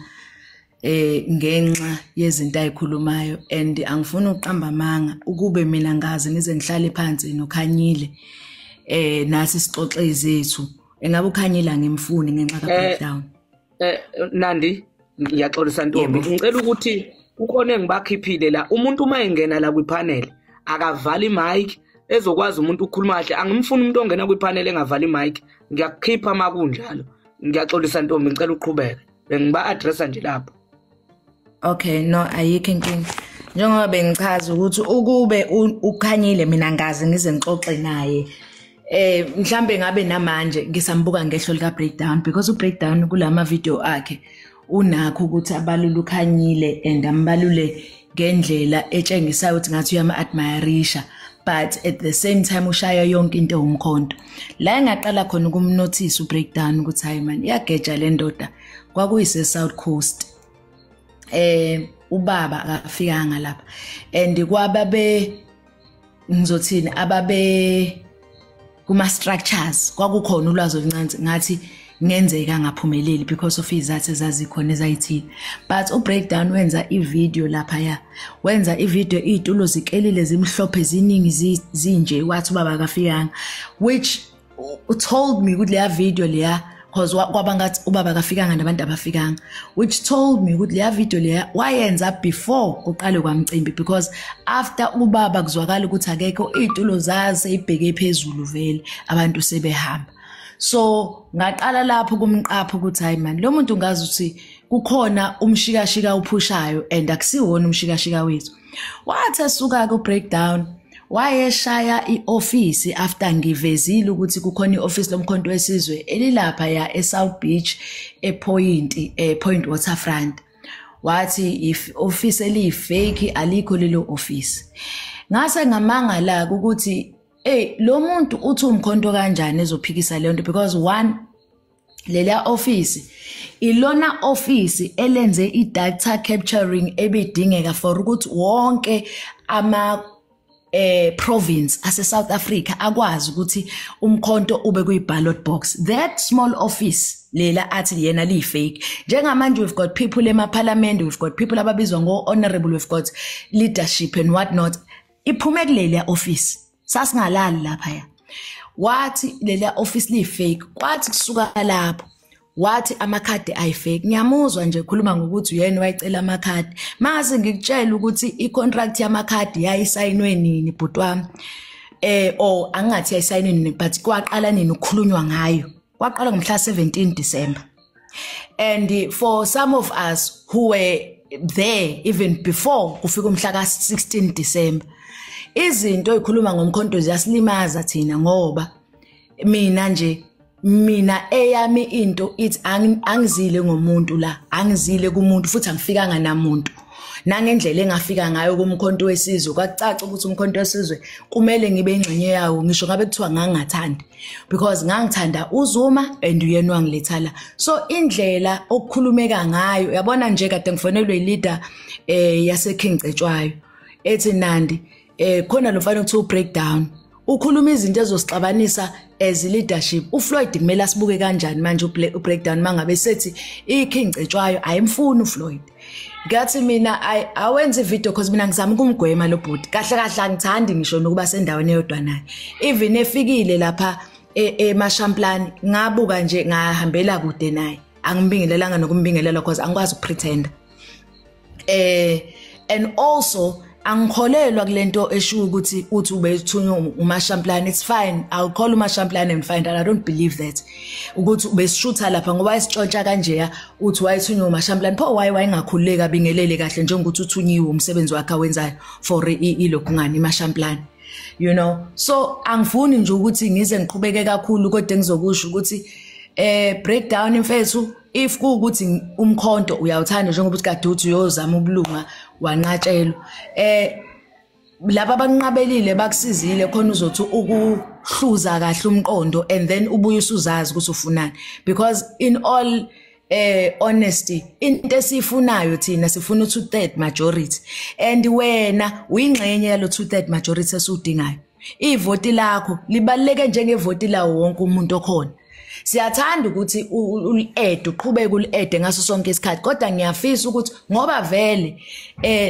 ngenxa yezinto ayikhulumayo, and angifuni ukuqamba amanga. Ukube mina ngazi ngize ngihlale phansi noKhanyile nasi sixoxe izethu, engabe uKhanyile angimfuni ngenxa ka breakdown. Nandi ngiyaxolisa ntombi, ngicela ukuthi kukhona engibakhiphile la. Umuntu uma engena la kwipanel akavali mic ezokwazi umuntu ukukhuluma kahle. Angimfuni umuntu ongena kwipanel engavali mic, ngiyakukhipha makunjalo. Ngiyaxolisa ntombi, ngicela uqhubeke, bengiba addressa nje lapho. Okay, no ayikho inkinga. Njengoba bengichaza ukuthi ukube uKhanyile mina ngazi ngize ngixoxe naye, mhlambe ngabe namanje ngisambuka ngehlo lika breakdown, because u breakdown kulama video akhe unakho ukuthi abalule uKhanyile and ambalule ngendlela etshengisayo ukuthi ngathi uyama admirisha, but at the same time ushaya yonke into umkhonto. La engaqala khona ukumnotice ubreakdown ukuthi hayi man iyageja le ndoda, kwakuyise South Coast. Ubaba akafikanga lapha, and kwababe ngizothini ababe kuma structures kwakukhona ulwazi oluncane ngathi ngenzeka ngaphumeleli because of izathu ezazikhona ezayithile. But u-breakdown wenza i-video lapha, wenza i-video iy'tulo zikelile zimhlophe ziningi zinje, wathi ubaba akafikanga, which told me ukuthi leya video leya, because kwaba ngathi ubaba akafikanga nabantu abafikanga, which told me ukuthi leya video leya wayenza before kuqale kwamcimbi, because after ubaba kuzwakala ukuthi akekho, iy'tulo zaze ibheke phezulu vele abantu sebehamba. So ngaqala lapho kumqapha ukuthi hayi man, lo muntu ngazi ukuthi kukhona umshikashika uphushayo and akusiwona umshikashika wethu. Wathi esuka ku breakdown wayeshaya ioffice after ngivezile ukuthi kukhona ioffice lomkhonto wesizwe elilapha ya eSouth Beach ePoint, ePoint Waterfront. Wathi if office eliyifake, alikho lelo office. Ngase ngamangala ukuthi hey, lo muntu uthi umkhonto kanjani ezophikisa le nto, because one, leliya office ilona office elenze i-data capturing ebidingeka for ukuthi wonke ama province ase South Africa akwazi ukuthi umkhonto ube kuyi ballot box. That small office lela athi yena li fake. Njengamanje we've got people emaparliament, we've got people ababizwa ngo honorable, we've got leadership and what not, iphume kuleliya office. Sasingalali lapha ya. Wathi leliya office li fake. Kwathi kusuka lapho wathi amakhadi ayifake. Ngiyamuzwa nje khuluma ngokuthi uyena wayicela amakhadi. Mase ngikutshela ukuthi icontract yamakhadi yayisayinwe nini bhuti wami, or angathi yayisayinwe nini, but kwaqala nini ukukhulunywa ngayo? Kwaqala ngomhla 17 December. And for some of us who were there even before kufika umhla ka 16 December, izinto ezikhuluma ngomkhonto ziyasilimaza thina, ngoba mina nje, mina eyami into ithi angizile ngomuntu la, angizile kumuntu futhi angifikanga namuntu. Nangendlela engafika ngayo kumkhonto wesizwe kwakucaca ukuthi umkhonto wesizwe kumele ngibe ingxenye yawo, ngisho ngabe kuthiwa ngangingathandi, because ngangithanda uZuma and uyena wangiletha la. So indlela okukhulumeka ngayo, yabona nje kade ngifonelwe ileader yase King Cetshwayo ethi Nandi, khona lo mfana kuthiwa breakdown ukhuluma izinto ezosixabanisa as leadership. uFloyd kumele asibuke kanjani manje ubreakdown mangabe sethi iKing Cetshwayo ayimfuni uFloyd? Ngathi mina awenze video because mina ngizama ukumgwema lo bhuti. Kahle kahle angithandi ngisho nokuba sendaweni eyodwa naye. Even efikile lapha eMashamplani ngabuka nje ngahambela kude naye, angimbingelelanga nokumbingelela because angikwazi ukupretend. And also angikholelwa kulento esho ukuthi uthi ubethunywa uMashamplani. It's fine, I'll call uMashamplani and find out. I don't believe that ukuthi ubesishutha lapha ngoba isitshontsha kanjeya uthi wayethunywa uMashamplani. Pho why wayengakhululeka abingelele kahle njengokuthi uthunyiwe umsebenzi wakhe awenzayo for ilokhu ngani iMashamplani, you know? So angifuni nje ukuthi ngize ngiqhubeke kakhulu, kodwa ngizokusho ukuthi breakdown imfethu, if kuwukuthi umkhonto uyawuthanda njengoba uthi kade uthi uyozama ubulunga wanqatshelwa, laba abanqabelile bakusizile khona uzothi ukuhluza kahle umqondo and then ubuye usuzazi ukuthi ufunani. Because in all honesty, into esifunayo thina sifuna u2/3 majority, and wena uyingxenye yalo 2/3 majority esudingayo. Ivoti lakho libaluleke njengevoti lawo wonke umuntu okhona. Siyathanda ukuthi uli-add, uqhubeke uli-add ngaso sonke isikhathi, kodwa ngiyafisa ukuthi ngoba vele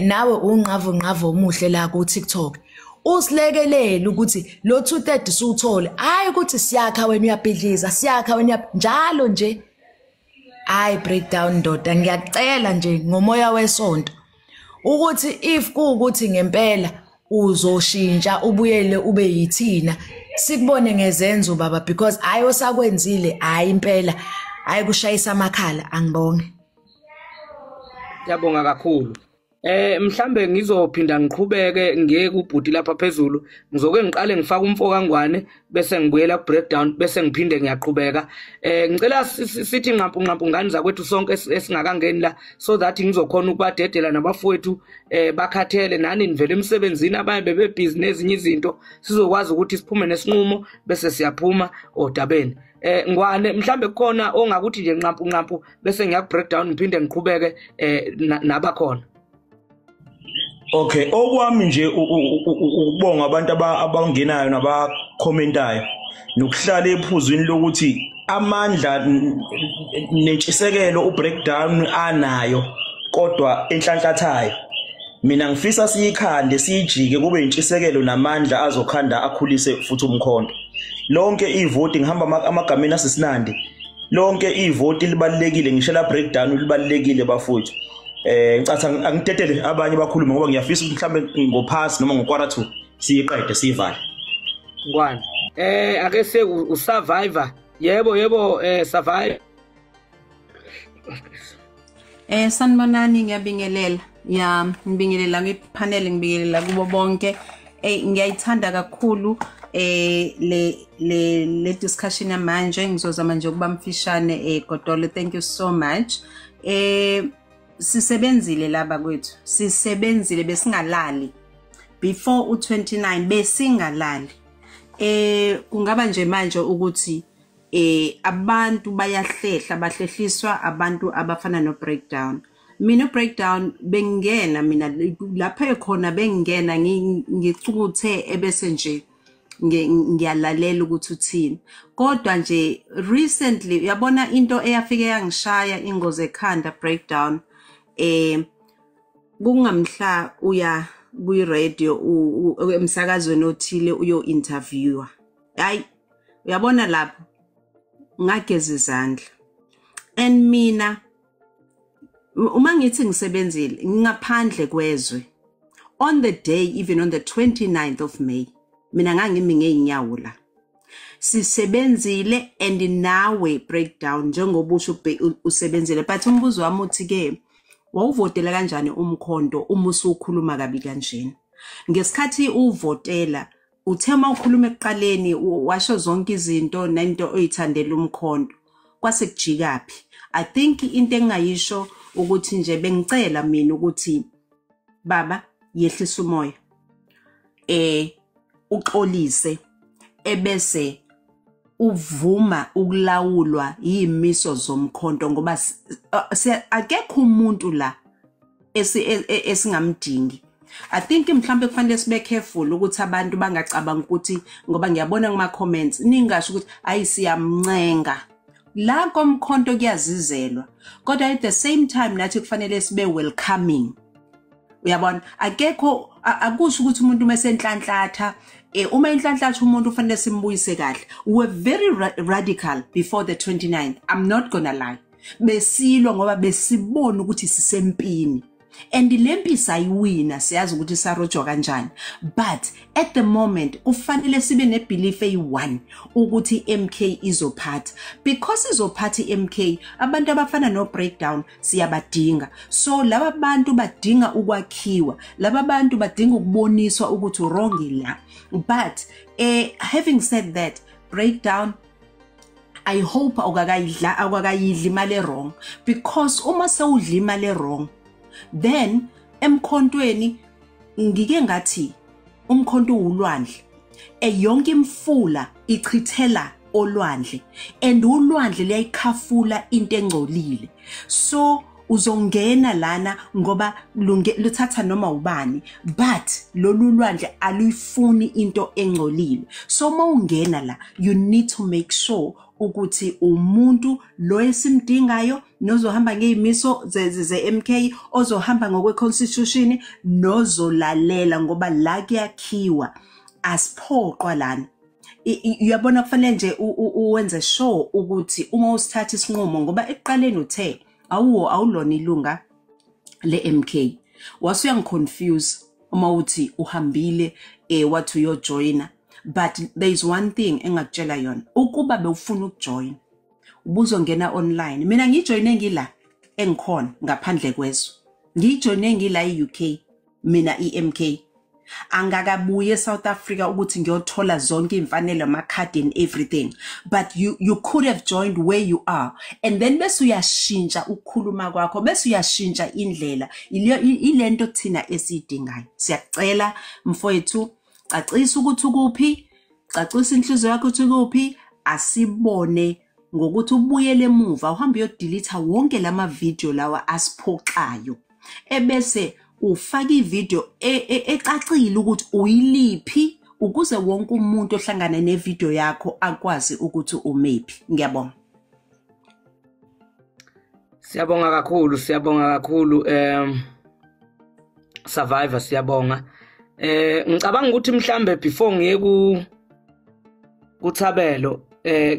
nawe unqavo nqavo omuhle la ku TikTok, usilekelele ukuthi lo 2/3 siwuthole. Hayi ukuthi siyakha wena uyabhidliza, siyakha wena njalo nje. Hayi breakdown ndoda, ngiyakucela nje ngomoya wesonto ukuthi if kuwukuthi ngempela uzoshintsha ubuyele ube yithina, sikubone ngezenzo baba, because hayi osakwenzile, hayi impela, hayi kushayisa amakhala. Angibonge. Ngiyabonga kakhulu. Mhlambe ngizophinda ngiqhubeke ngiye kubhuti lapha phezulu. Ngizoke ngiqale ngifake umfo kaNgwane bese ngibuyela ku breakdown bese ngiphinde ngiyaqhubeka. Ngicela sithi nqampu nqampu ngani zakwethu sonke esingakangeni la, so that ngizokhona ukubadedela nabafowethu bakhathele nani nivele emsebenzini, abanye bebe busy nezinye izinto, sizokwazi ukuthi siphume nesinqumo bese siyaphuma odabeni. Ngwane mhlambe kukhona ongakuthi nje nqampu nqampu bese ngiya breakdown ngiphinde ngiqhubeke nabakhona. Okay, okwami nje ukubonga abantu abangenayo nabakhomentayo nokuhlala ephuzwini lokuthi amandla nentshisekelo ubreakdown anayo kodwa enhlanhlathayo. Mina ngifisa siyikhande siyijike kube intshisekelo namandla azokhanda akhulise futhi umkhonto. Lonke ivoti ngihamba amagameni asesinandi, lonke ivoti libalulekile, ngisho la breakdown libalulekile bafowethu. Ngicatha angitetele abanye bakhulume ngoba ngiyafisa ukuthi mhlambe ngophasi noma ngo-1:45 siyiqede siyivale. Ngwane ake se usurvivor Yebo survive. Sanibonani, ngiyabingelela. Ya, ngibingelela kwipanel, ngibingelela kubo bonke. Ngiyayithanda kakhulu le discussion manje. Ngizozama nje ukuba mfishane. Godole, thank you so much. Sisebenzile laba kwethu, sisebenzile, besingalali before u29, besingalali. Kungaba nje manje ukuthi abantu bayahlehla, bahlehliswa abantu abafana no breakdown. Mina breakdown bengena mina lapha ekhona, bengena ngicuthe ebese nje ngiyalalela ukuthi uthini. Kodwa nje recently uyabona into eyafike yangishaya ingozi ekhanda breakdown, kungamhla uya kwi radio emsakazweni othile uyo interviewer. Hayi, uyabona lapho ngageza izandla. And mina uma ngithi ngisebenzile ngingaphandle kwezwe on the day, even on the 29th of May, mina ngangimi ngeenyawo la. Sisebenzile and nawe breakdown njengoba usho usebenzile, but umbuzo wami uthi ke wawuvotela kanjani umkhonto uma usukhuluma kabi kanjena? Ngesikhathi uvotela uthe uma ukhuluma ekuqaleni washo zonke izinto nento oyithandela umkhonto, kwase kujikaphi? I think into engayisho ukuthi nje bengicela mina ukuthi baba yehlisa umoya, uxolise, ebese uvuma ukulawulwa yimiso zomkhonto, ngoba akekho umuntu la esingamdingi. I think mhlambe kufanele sibe careful ukuthi abantu bangacabanga ukuthi, ngoba ngiyabona kuma comments ningasho ukuthi ayi siyamncenga la komkhonto, kuyazizelwa, kodwa at the same time nathi kufanele sibe welcoming. Uyabona, akekho, akusho ukuthi umuntu mesenhlanhlatha, uma inhlanhlatha umuntu ufanele simbuyise kahle. We were very radical before the 29th, I'm not gonna lie. Besilwa ngoba besibona ukuthi sisempini, and lempi sayiwina, siyazi ukuthi sarojwa kanjani, but at the moment kufanele sibe nebelief eyi-1 ukuthi MK izophatha, because izophatha iMK. Abantu abafana no breakdown siyabadinga. So laba bantu badinga ukwakhiwa, laba bantu badinga ukuboniswa ukuthi wrong la. But having said that, breakdown, I hope awukakayidla, awukakayidli imali wrong, because uma sewudla imali wrong, then emkhontweni ngike ngathi umkhonto ulwandle, yonke imfula ichithela olwandle, and ulwandle liyayikhafula into engcolile. So uzongena lana ngoba luthatha noma ubani, but lolu lwandle aluyifuni into engcolile. So mawungena la, you need to make sure ukuthi umuntu lo esimdingayo nozohamba ngeyimiso ze-MK, ozohamba ngokwe constitution, nozolalela, ngoba la kuyakhiwa, asiphoqwa lana. Uyabona, kufanele nje uwenze sure ukuthi uma usithatha isinqumo, ngoba ekuqaleni uthe awulona ilunga le-MK, wase uyangiconfuse uma uthi uhambile wathi uyojoyina. But there is one thing engakutshela yona, ukuba bewufuna ukujoin ubuzongena online. Mina ngijoyine ngila engikhona ngaphandle kwezwe, ngijoyine ngila e-UK, mina i-MK angakabuye eSouth Africa ukuthi ngiyothola zonke imfanelo, amakhadi and everything, but you could have joined where you are, and then bese uyashintsha ukukhuluma kwakho, bese uyashintsha indlela ilento thina esiyidingayo. Siyacela mfowethu, cacisa ukuthi ukuphi, cacisa inhliziyo yakho ukuthi ukuphi, asibone ngokuthi ubuyele emuva uhambe uyodelete wonke lama video lawa asiphoxayo, ebese ufaka ivideo ecacile ukuthi uyiliphi, ukuze wonke umuntu ohlangana nevideo yakho akwazi ukuthi umephi. Ngiyabonga. Siyabonga kakhulu, siyabonga kakhulu Survivor, siyabonga. Ngicabanga ukuthi mhlambe before ngiye ku kuThabelo,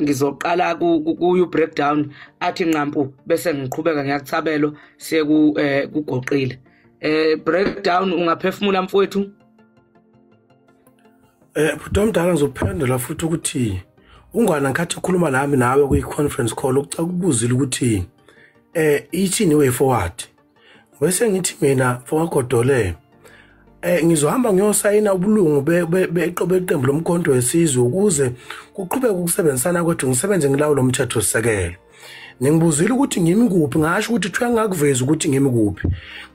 ngizoqala ku breakdown athi nqampu, bese ngiqhubeka ngiyakuThabelo siye ku kugoqile. Breakdown, ungaphefumula mfowethu? Bhuti omdala, ngizophendula futhi ukuthi Ungwana ngikhathi ukhuluma nami nawe kwi-conference call ukubuzile ukuthi ithini way forward. Bese ngithi mina mfokaGodole ngizohamba ngiyosayina ubulungu beqembu lomkhonto wesizwe ukuze kuqhubeke ukusebenzisana kwethu, ngisebenze ngilawulo umthethosisekelo. Ningibuzile ukuthi ngimi kuphi, ngasho ukuthi kuthiwa ngakuveza ukuthi ngimi kuphi.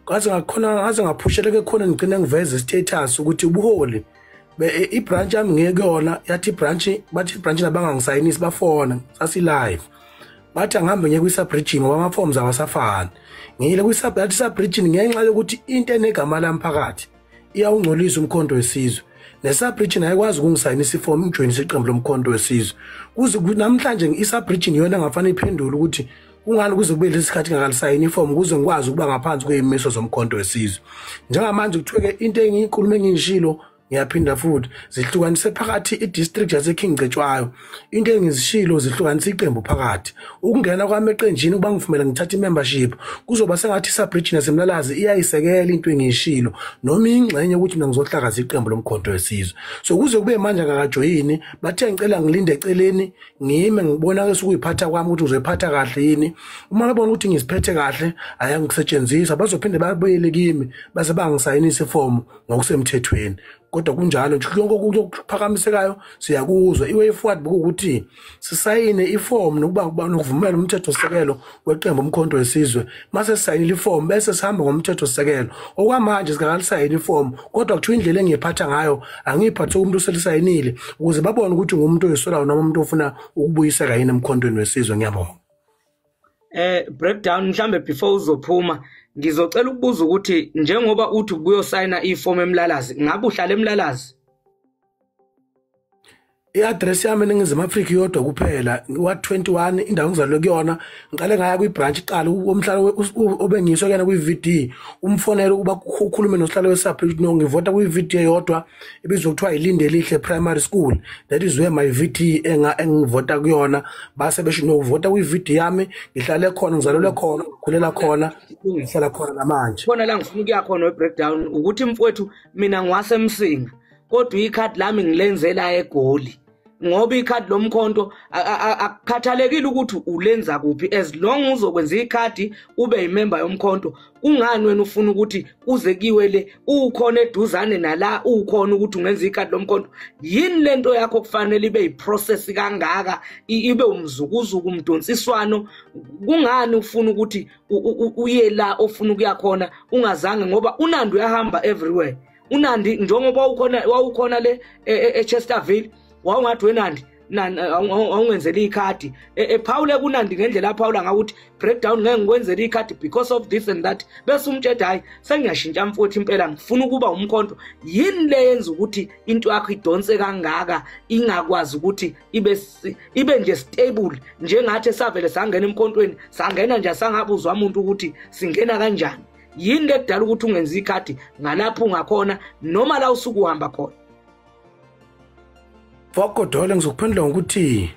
Ngaze ngakhona ngaze ngaphusheleka khona ngigcine ngiveze status ukuthi ubuholi ibranch yami ngiye kuyona, yathi ibranch bathi ibranch labangangisayinisi bafona sasi live. Bathi angihambe ngiye kwi-sub-region ngoba ama-forms awasafani. Ngiyile kwi-sub-region ngenxa yokuthi into enegama lami phakathi iyawungcolisa umkhonto wesizwe. Ne-sub-region ayikwazi ukungisayinisa ifomu ngijoyinise iqembu lomkhonto wesizwe. Kuze namhlanje i-sub-region iyona engafanele iphendule ukuthi kungani kuze kube lesi sikhathi ngingakalisayini ifomu ukuze ngikwazi ukuba ngaphansi kwey'miso zomkhonto wesizwe. Njengamanje kuthiwe-ke into engiyikhulume engiyishilo ngiyaphinda futhi zihlukanise phakathi i-district yaseKing Cetshwayo. Into engizishilo zihlukanise iqembu phakathi. Ukungena kwami eqenjini kuba ngivumela ngithathe i-membership kuzoba sengathi i-sub-region yaseMlalazi iyayisekela into engiyishilo noma ingxenye ukuthi mina ngizohlakaza iqembu lomkhonto wesizwe. So kuze kube manje ngakajoyini bathe ngicela ngilinde eceleni ngime ngibona ke ukuyiphatha kwami ukuthi ngizoyiphatha kahle yini. Uma bebona ukuthi ngiziphethe kahle ayangisetshenziswa bazophinde babuyele kimi base bangisayinisa ifomu ngokusemthethweni. Kodwa kunjalo nje konke okuphakamisekayo siyakuzwa. I-way forward ukuthi sisayine ifomu nokuba nokuvumela umthethosisekelo weqembu umkhonto wesizwe. Mase sisayinile ifomu bese sihamba ngomthethosisekelo. Okwamanje singakalisayini ifomu kodwa kuthiwa indlela engiyiphatha ngayo angiyiphathe umuntu oselisayinile ukuze babone ukuthi ngumuntu oyisolayo noma umuntu ofuna ukubuyiseka yini emkhontweni wesizwe. Ngiyabonga. Breakdown mhlambe before uzophuma ngizocela ukubuza ukuthi njengoba uthi ubuyosayina ifomu eMlalazi, ngabe uhlala eMlalazi? I-address yami eNingizimu Afrika iyodwa kuphela, Ward 21 indawo engizalelwe kuyona. Ngiqale ngaya kwi-branch iqala umhlalo obengiswe kuyena kwi-VD, umfonele ukuba ukhulume nosihlalo we-sub no ngivota kwi-VD eyodwa ebizwa kuthiwa iLinde Lihle Primary School. That is where my VD engivota kuyona. Base besho no vota kwi-VD yami, ngihlale khona, ngizalelwe khona, ngikhulela khona, ngihlala khona namanje. Khona la ngifuna ukuya khona we-breakdown ukuthi mfowethu mina ngiwaseMsinga kodwa ikhadi lami ngilenzela eGoli. Ngoba ikhadi lomkhonto akukhathalekile ukuthi ulenza kuphi, as long uzokwenza ikhadi ube yimember yomkhonto. Kungani wena ufuna ukuthi uze kiwe le ukhona eduzane nala ukhona ukuthi ungenza ikhadi lomkhonto? Yini lento yakho kufanele ibe yiprocess kangaka, ibe umzukuzuku umdonsiswano? Kungani ufuna ukuthi uye la ofuna ukuya khona ungazange? Ngoba uNandi uyahamba everywhere. Unandi njengoba wawukhona le eChesterville wawungathi wenandi awungenzela ikhadi ephawule kunandi ngendlela aphawula ngakuthi breakdown ngeke ngikwenzele ikhadi because of this and that, bese umtshela hayi sengiyashintsha mfowethu impela ngifuna ukuba umkhonto. Yini le yenza ukuthi into yakho idonse kangaka ingakwazi ukuthi ibe nje stable njengathi savele sangena emkhontweni sangena nje sangabuzwa umuntu ukuthi singena kanjani? Yini lekudala ukuthi ungenza ikhadi ngalapho ungakhona noma la usuku uhamba khona? Fokodole ngizokuphendula ngokuthi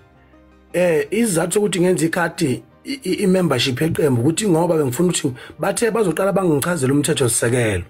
isizathu sokuthi ngenze ikhadi i-membership yeqembu ukuthi ngoba bengifuna ukuthi bathe bazoqala bangichazele umthethosisekelo.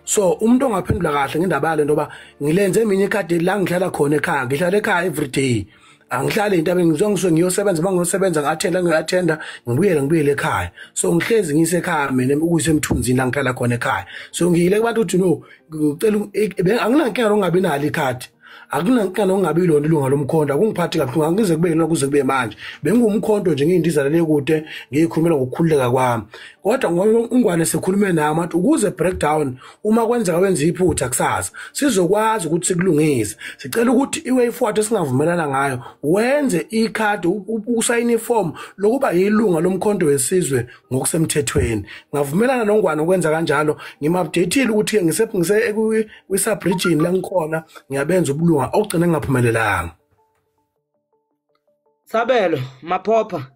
So umuntu ongaphendula kahle ngendaba yale ntoba ngilenze eminye ikhadi la ngihlala khona ekhaya, ngihlala ekhaya every day. Angihlali into abengizwe ngiyosebenza bangiyosebenza ngathenda ngiyathenda ngibuyele ekhaya. So ngihlezi ngisekhaya mina ukuyisemthunzini la ngihlala khona ekhaya. So ngiyile kubantu ukuthi no ngicela anginankinga nokungabi nalo ikhadi. Akunankinga nokungabi lona ilunga lomkhonto, akungiphathi kabuhlungu angize kube yilona kuze kube manje. Bengumkhonto nje ngiyindiza le kude ngiyikhulumela ngokukhululeka kwami. Kodwa ngoba ungwane sekhulume nami athi ukuze breakdown uma kwenzeka wenza iphutha kusasa sizokwazi ukuthi sikulungise. Sicela ukuthi i-way forward esingavumelana ngayo wenze ikhadi usayine iform lokuba yilunga lomkhonto wesizwe ngokusemthethweni. Ngavumelana nongwane ukwenza kanjalo, ngimupdateile ukuthi ngise kwi-sub-region la ngikhona ngiyabenza ubulunga okugcina ngingaphumelelanga. Sabelo Maphopha.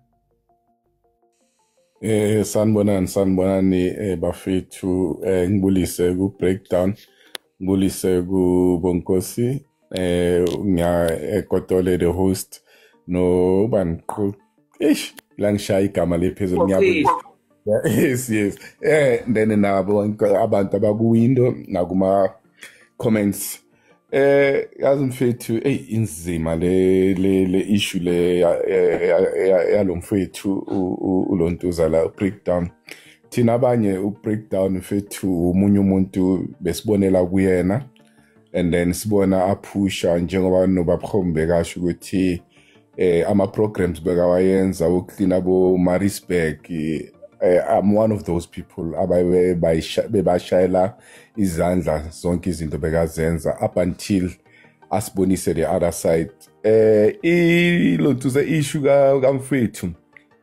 Sanibonani bafethu, ngibulise ku breakdown, ngibulise ku Bonkosi, ngiya eKotole the host no banqu eish la ngishaya igama lephezulu ngiyabulisa. Yes yes. Then nabo abantu abaku window nakuma comments. Yazi mfethu, ey inzima le issue le yalomfethu ulontuza la breakdown. Thina abanye u breakdown mfethu umunye umuntu besibonela kuyena and then sibona aphusha njengoba noBabkhombe kasho ukuthi ama programs bekawayenza ukuclean abo Maritzburg. I'm one of those people ababebashayela izandla zonke izinto bekazenza up until asibonise the other side. Ilontuza issue kamfethu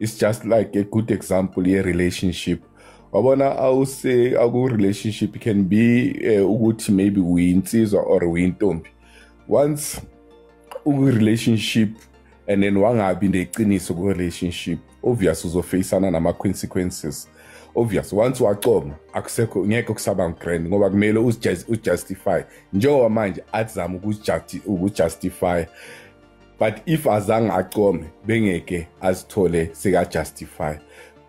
is just like a good example ye relationship. Wabona awuse aku relationship can be ukuthi maybe uyinsizwa or uyintombi. Once uku relationship and then wangabi neqiniso ku relationship, obvious uzofacana nama consequences. Obvious once waqoma akusekho ngeke kusaba grand ngoba kumele ujustify njengoba manje azama ukujustify, but if azange aqome bengeke azithole seka justify.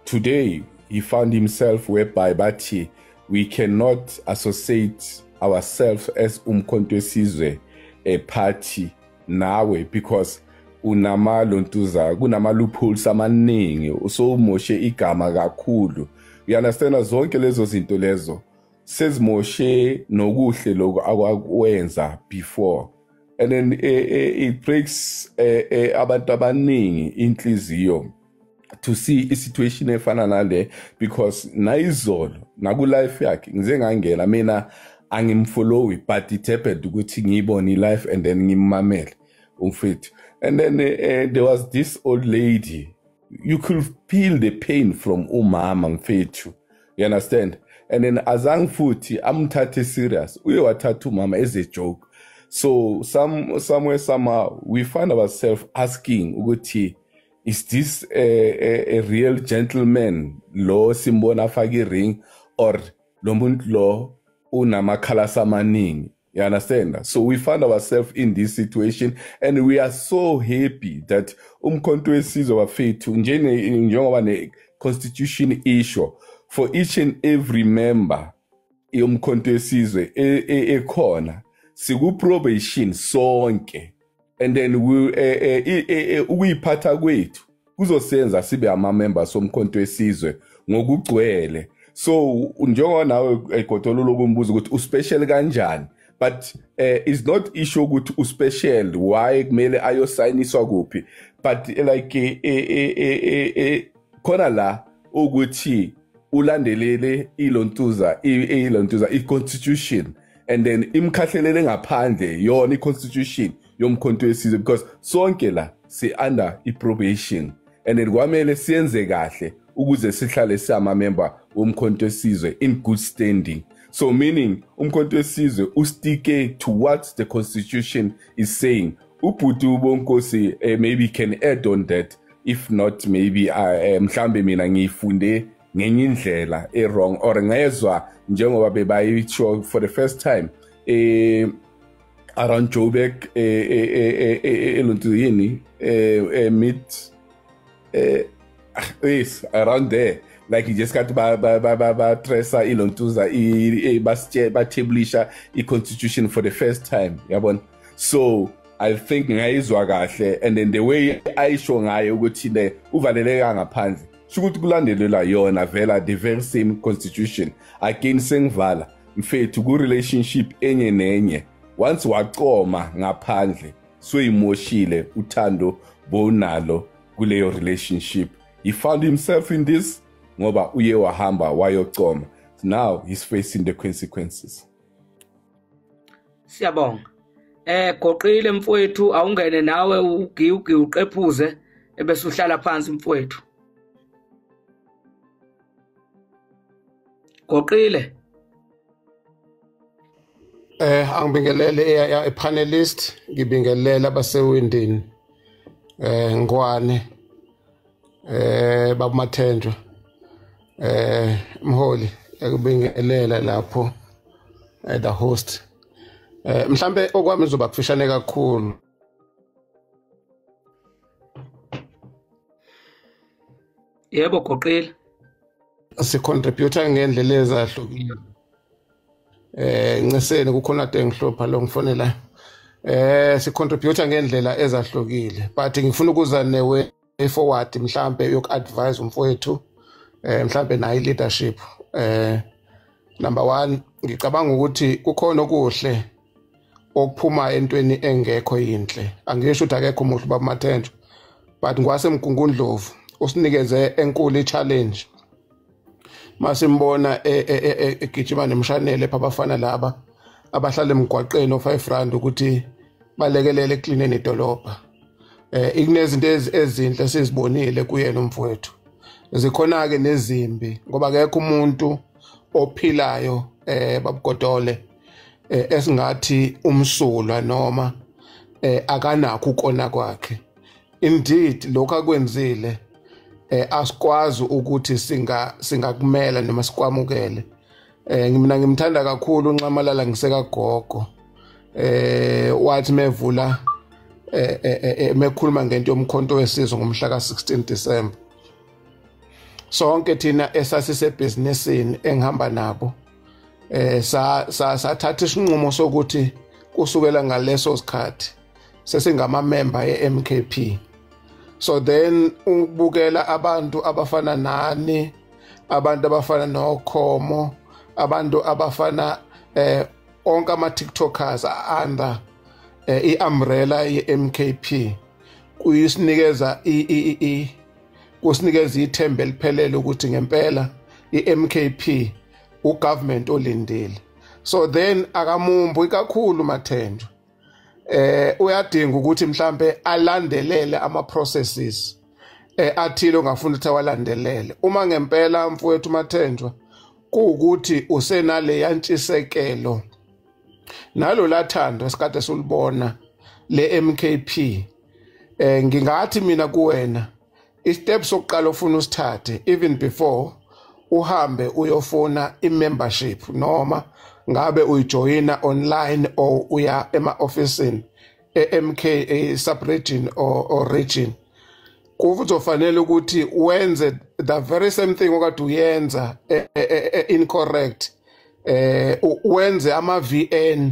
Today he found himself whereby bathi we cannot associate ourselves as Umkhonto weSizwe a party nawe because unama lontuza kunama loopholes amaningi usomoshe igama kakhulu. You understand? Zonke lezo zinto lezo sezimoshe nokuhle lokho akwenza before, and then it breaks abantu abaningi inhliziyo to see a situation efana nale, because nayizolo naku life yakhe ngize ngangena mina angimfollowi, but it happened ukuthi ngiyibone life and then ngimamele umfethu. And then there was this old lady. You could feel the pain from umama mfethu. You understand? And then azang futhi amthathe serious. Uye wathatha umama as a joke. So somewhere somehow we find ourselves asking ukuthi is this a real gentleman lo simbona afake ring or lo muntu lo unamakhala amaningi? You understand? So we find ourselves in this situation and we are so happy that Umkhonto weSizwe wafethu njengoba ne constitution issue for each and every member yomkhonto wesizwe ekhona siku probation sonke, and then we ukuyiphatha kwethu kuzosenza sibe ama members somkhonto wesizwe ngokugcwele. So njengoba nawe egodolo lokumbuza ukuthi uspecial kanjani, but it's not issue ukuthi uspecial why kumele ayosayiniswa kuphi, but like khona la ukuthi ulandelele ilontuza i-constitution and then imkhahlelele ngaphandle yona i-constitution yomkhonto wesizwe, because sonke la si under i-probation and then kwamele siyenze kahle ukuze sihlale siyama member womkhonto wesizwe in good standing. So meaning umkhonto wesizwe ustike to what the constitution is saying. Ubhuti uBonkosi maybe can add on that, if not maybe mhlambe mina ngiyifunde ngenye indlela e wrong or ngezwa njengoba bebayitsho for the first time around Joburg elonto yini meet yes around there, like you just got ba tresa ilontuza ba tablisha i constitution for the first time, yabona. So I think ngayizwa kahle, and then the way ayisho ngayo ukuthi le uvaleleka ngaphandle shukuthi kulandelela yona vela the very same constitution. Again sengivala mfethu ku relationship enye nenye, once waqoma ngaphandle soyimoshile uthando bonalo kuleyo relationship. He found himself in this ngoba uye wahamba wayocoma. Now he's facing the consequences. Siyabonga. Goqile mfowethu, awungene nawe ugiugi uqephuze ebese uhlala phansi mfowethu. Goqile. Angibingelele i-panelist, ngibingelele abasewindini. Ngwane Baba Mathenjwa mholi ekubingelela lapho the host. Mhlambe okwami izoba kufishane kakhulu. Yebo goqile. Si contributor ngendlela ezahlukile. Nciseni kukhona ade ngihlupha lo ngifonela. Si contribute ngendlela ezahlukile, but ngifuna ukuza ne way forward mhlambe yoku advise umfowethu, mhlambe nayi leadership. Number 1, ngicabanga ukuthi kukhona okuhle okuphuma entweni engekho yinhle. Angisho ukuthi akekho umuhle baba Mathenjwa, but ngwasemgungundlovu usinikeze enkulu i-challenge masimbona egijima nemshanele pha abafana laba abahlala emgwaqeni o5 rand ukuthi balekelele eklineni idolobha. Ikunezinto ezinhle sizibonile kuyena umfowethu, zikhona ke nezimbi, ngoba akekho umuntu ophilayo, babugodole, esingathi umsulwa noma akanakho ukona kwakhe. Indeed, lokho akwenzile asikwazi ukuthi singakumela noma sikwamukele. Mina ngimthanda kakhulu uNxamalala ngisekagogo. Wathi mevula mekhuluma ngento yomkhonto wesizwe ngomhla ka16 December, sonke thina esasisebhizinisini engihamba nabo sathatha isinqumo sokuthi kusukela ngaleso sikhathi sesingama member ye-MKP. So then ukubukela abantu abafana nani, abantu abafana noKhomo, abantu abafana onke ama TikTokers under i-umbrella ye-MKP kuyisinikeza i kusinikeza ithemba eliphelele ukuthi ngempela i-MKP ugovernment olindile. So then akamumbu ikakhulu Mathenjwa, uyadinga ukuthi mhlambe alandelele ama processes athile ongafuna ukuthi awalandelele. Uma ngempela mfowethu Mathenjwa kuukuthi usenale yantshisekelo nalo lathando esikade sulibona le MKP, ngingathi mina kuwena istep sokuqala ofuna usithathe even before uhambe uyofuna i-membership, noma ngabe uyijoyina online or uya ema-ofisini e-MK sub-region or region, kuzofanele ukuthi wenze the very same thing okade uyenza incorrect, wenze ama VN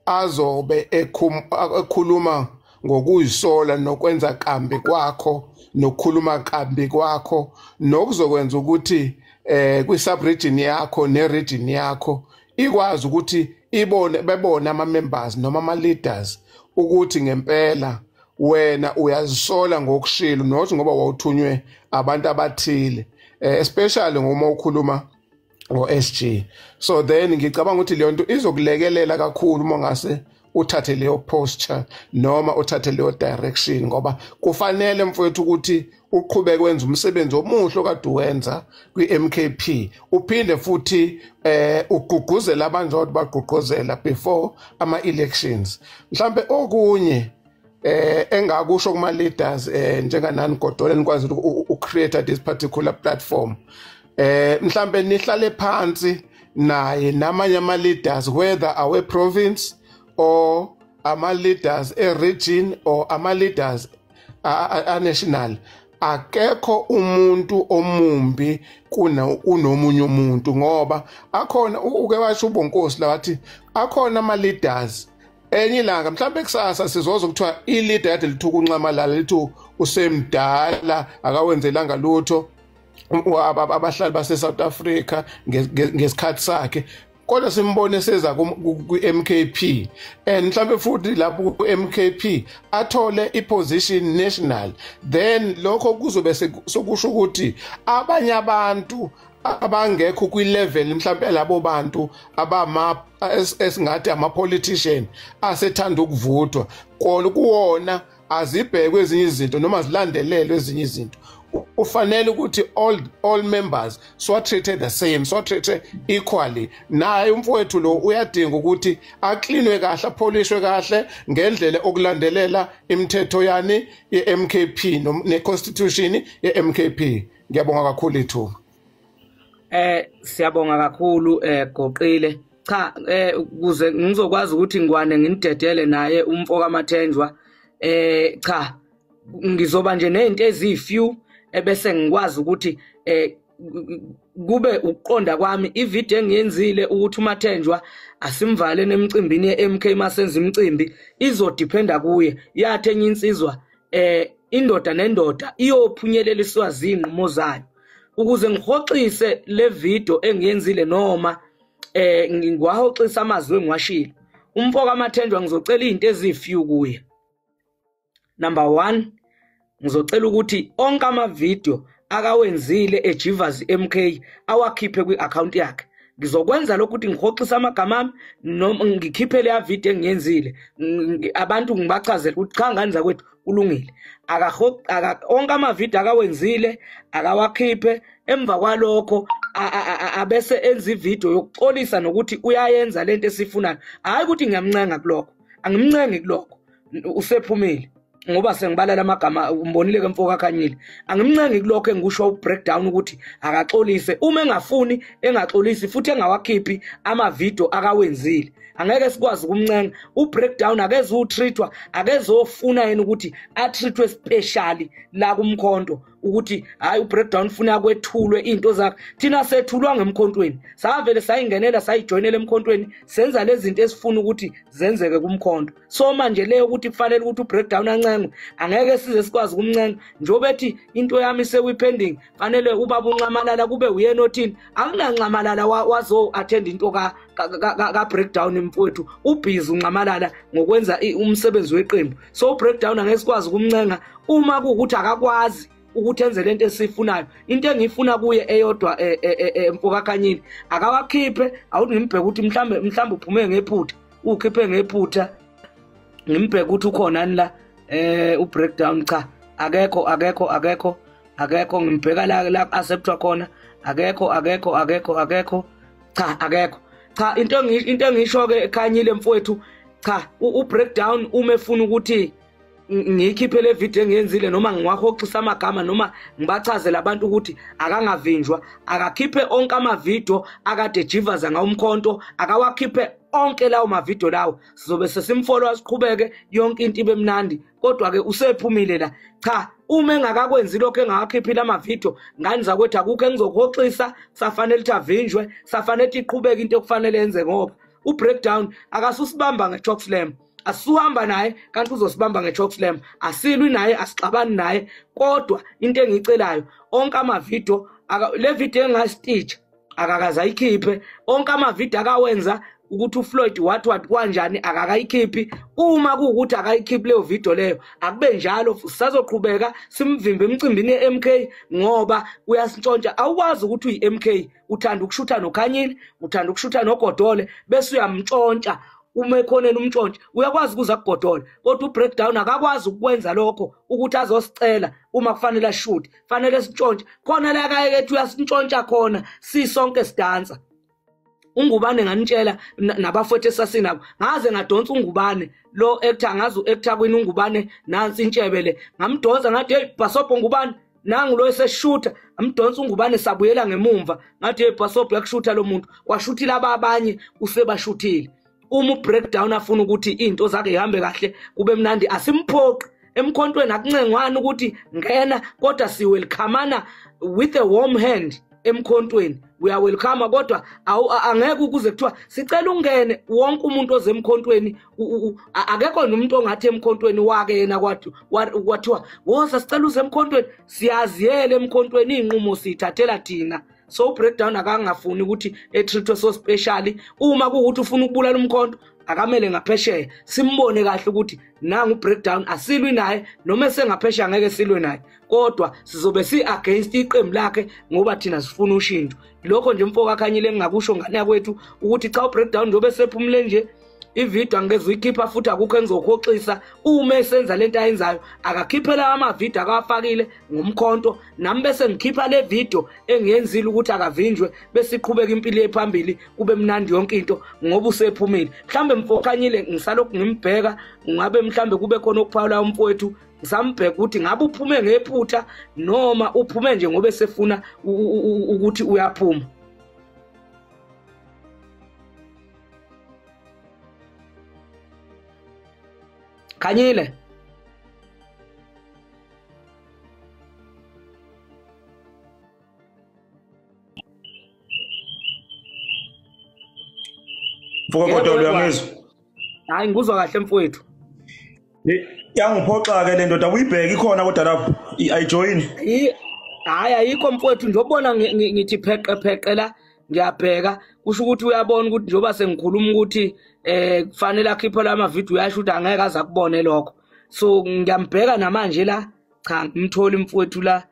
azobe ekhuluma ngokuyisola nokwenza kambi kwakho nokukhuluma kambi kwakho, nokuzokwenza ukuthi kwi sub region yakho ne region yakho ikwazi ukuthi ibone bebone ama members noma ama leaders ukuthi ngempela wena uyazisola ngokushilo, not ngoba wawuthunywe abantu abathile, especially ngoma ukhuluma ngo-SG. So then ngicabanga ukuthi leyo nto izokulekelela kakhulu uma ngase uthathe leyo posture noma uthathe leyo direction, ngoba kufanele mfowethu ukuthi uqhubeke wenza umsebenzi omuhle okade uwenza kwi-MKP, uphinde futhi ugqugquzela abantu ukuthi bagqugquzela before ama-elections. Mhlambe okunye engakusho kuma leaders, njenganani Godole, nikwazi ucreate this particular platform, mhlambe nihlale phansi naye namanye ama leaders, whether our province or ama leaders e region or ama leaders a national. Akekho umuntu omumbi kuna unomunye umuntu, ngoba akhona, uke washo ubonkosi la wathi akhona ama leaders. Enye ilanga mhlawumbe kusasa sizozwa kuthiwa i-leader yade lithuka uNxamalala, lithi usemdala, akawenzelanga lutho abahlali base South Africa ngesikhathi sakhe, kodwa simbone seza ku-MKP and mhlambe futhi lapho ku-MKP athole i-position national. Then lokho kuzobe sokusho ukuthi abanye abantu abangekho kwi-level mhlambe labo bantu abama esingathi ama-politician asethanda ukuvuthwa kona kuwona azibhekwe ezinye izinto noma zilandelelwe ezinye izinto. Ufanele ukuthi all members so treated the same, so treated equally. Naye umfowethu lo uyadinga ukuthi aklinwe kahle, apholishwe kahle ngendlela okulandelela imithetho yani ye-MKP ne-constitution ye-MKP. Ngiyabonga kakhulu ithuba. Siyabonga kakhulu, Goqile. Cha, ukuze ngizokwazi ukuthi ngikwane nginidedele naye umfo kaMathenjwa, cha, ngizoba nje nezinto ezifew ebese ngikwazi ukuthi Kube ukuqonda kwami ivideo engiyenzile ukuthi uMathenjwa asimvale nemcimbini yeMK masenza imicimbi izodependa kuye. Yathi enye insizwa indoda nendoda iyophunyeleliswa zinqumo zayo. Ukuze ngihoxise le video engiyenzile noma ngiwahoxisa amazwi engiwashilo, umfo kaMathenjwa ngizocela izinto ezifew kuye. Number 1, ngizocela ukuthi onke ama video akawenzile eJivas MK awakhiphe kwi-account yakhe. Ngizokwenza lokhu ukuthi ngihoxise amagama ami noma ngikhiphe leya video engiyenzile, abantu ngibachazele ukuthi cha ngane zakwethu kulungile. Onke ama video akawenzile akawakhiphe. Emva kwalokho abese enza ivideo yokuxolisa nokuthi uyayenza lento esifunayo. Hayi ukuthi ngiyamncenga kulokho, angimncengi kulokho, usephumile ngoba sengibalala amagama, umbonile ke mfo kaKhanyile. Angimncengi kulokho engikusho ubreakdown ukuthi akaxolise. Uma engafuni engaxolisi futhi engawakhiphi ama video akawenzile, angeke sikwazi ukumncenga. Ubreakdown akezutreatwa, akezofuna yena ukuthi atreatwe specially la kumkhonto, ukuthi hayi ubreakdown ufuna kwethulwe into zakhe. Thina sethulwa ngemkhontweni, savele sayingenela sayijoinela emkhontweni, senza lezi zinto esifuna ukuthi zenzeke kumkhonto. So manje leyo ukuthi kufanele ukuthi ubreakdown ancengwe, angeke size sikwazi ukumncenga. Njengoba ethi into yami sewipending, fanele ubaba uNxamalala kube uyena othini. Akunanxamalala wazo attend into ka breakdown mfowethu, ubhizi uNxamalala ngokwenza umsebenzi weqembu. So breakdown angeke sikwazi ukumncenga uma kuwukuthi akakwazi ukuthi enze lento esifunayo. Into engifuna kuye eyodwa mfo kaKhanyile, akawakhiphe. Awuthi ngimbheke ukuthi mhlambe uphume ngephutha, ukhiphe ngephutha, ngimbheke ukuthi ukhona ni la ubreakdown. Cha, akekho akekho akekho akekho. Ngimbheka la acceptwa khona, akekho akekho akekho akekho. Cha, akekho. Cha, into engisho ke Khanyile mfowethu, cha, ubreakdown uma efuna ukuthi ngiyikhiphe le video engiyenzile noma ngiwahoxisa amagama noma ngibachazele abantu ukuthi akangavinjwa, akakhiphe onke amavideo akade jivaza ngawo umkhonto, akawakhiphe onke lawo mavideo lawo, sizobe sesimfollow siqhubeke yonke into ibe mnandi. Kodwa ke usephumile la. Cha, uma engakakwenzi lokho, engakakhiphile amavideo, ngani zakwethu akukho engizokuhoxisa, safanele ukuthi avinjwe, safanele ukuthi iqhubeke into ekufanele yenze, ngoba ubreakdown akasusibamba nge-choke slam. Asuhamba naye kanti uzosibamba nge-choke slam. Asilwi naye, asixabani naye, kodwa into engiyicelayo onke amavideo, le video engastitch akakaze ayikhiphe. Onke amavideo akawenza ukuthi uFloyd wathi kanjani akakayikhiphi. Uma kuwukuthi akayikhiphi leyo video leyo, akube njalo, sisazoqhubeka simvimbe emcimbini ye-MK ngoba uyasintshontsha. Awukwazi ukuthi uyi-MK uthanda ukushutha noKhanyile, uthanda ukushutha noGodole, bese uyamntshontsha uma ekhoneni umntshontshe. Uyakwazi ukuza kuGodole, kodwa ubreakdown akakwazi ukwenza lokho ukuthi azosicela uma kufanele ashute, fanele sintshontshe khona la kaye ethi uyasintshontsha khona sisonke sidansa. Ungubane nganitshela nabafowethu esasinabo, ngaze ngadonsa uNgubane lo actor, ngazi uactor kwini uNgubane, nansi intshebe le, ngamdonsa ngathi hey Bhasobho Ngubane, nangu lo eseshutha. Amdonsa uNgubane, sabuyela ngemumva, ngathi hey Bhasobho yakushutha lo muntu, washuthila abanye usebashuthile. Uma ubreakdown afuna ukuthi into zakhe ihambe kahle kube mnandi, asimphoqi emkhontweni, akuncengwana ukuthi ngena, kodwa si welcomeana with a warm hand emkhontweni. We are welcome, kodwa angeke ukuze kuthiwa sicela ungene. Wonke umuntu oze emkhontweni, akekho nomuntu ongathi emkhontweni wake yena kwathiwa woza sicela uze emkhontweni. Siyaziyela emkhontweni, inqumo siyithathela thina. So ubreakdown akangafuni ukuthi etreatwe so specially. Uma kuwukuthi ufuna ukubulala umkhonto, akamele ngaphesheya, simbone kahle ukuthi nangu ubreakdown, asilwi naye, noma esengaphesheya ngeke silwe naye, kodwa sizobe si-against iqembu lakhe ngoba thina sifuna ushintsho. Lokho nje mfo kaKhanyile engingakusho ngane yakwethu, ukuthi cha, ubreakdown njengoba esephumule nje ivideo angeze uyikhipha futhi akukho engizokuhoxisa. Uma esenza lento ayenzayo, akakhiphela amavideo akawafakile ngomkhonto, nami bese ngikhipha le video engiyenzile ukuthi akavinjwe, bese iqhubeka impilo ephambili kube mnandi yonke into ngoba usephumile. Mhlambe mfo Khanyile ngisalokhu ngimbheka, ngabe mhlambe kube khona okuphawula umfowethu, ngisambheka ukuthi ngabe uphume ngephutha noma uphume nje ngoba esefuna ukuthi uyaphuma. Khanyile, Mfoka Godole, uyangizwa? Hayi, ngikuzwa kahle mfowethu. Yangiphoxa ke le ndoda, uyibheke ikhona kodwa lapho ayijoin. Hayi, ayikho mfowethu, njobona ngithi pheqe pheqe la ngiyabheka, kusho ukuthi uyabona ukuthi njoba sengikhuluma ukuthi kufanele akhiphe lama video, uyasho ukuthi angeke aze akubone lokho. So ngiyambheka namanje la, cha ngimtholi mfowethu la,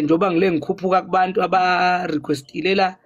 njoba ngile ngikhuphuka kubantu aba requestile la,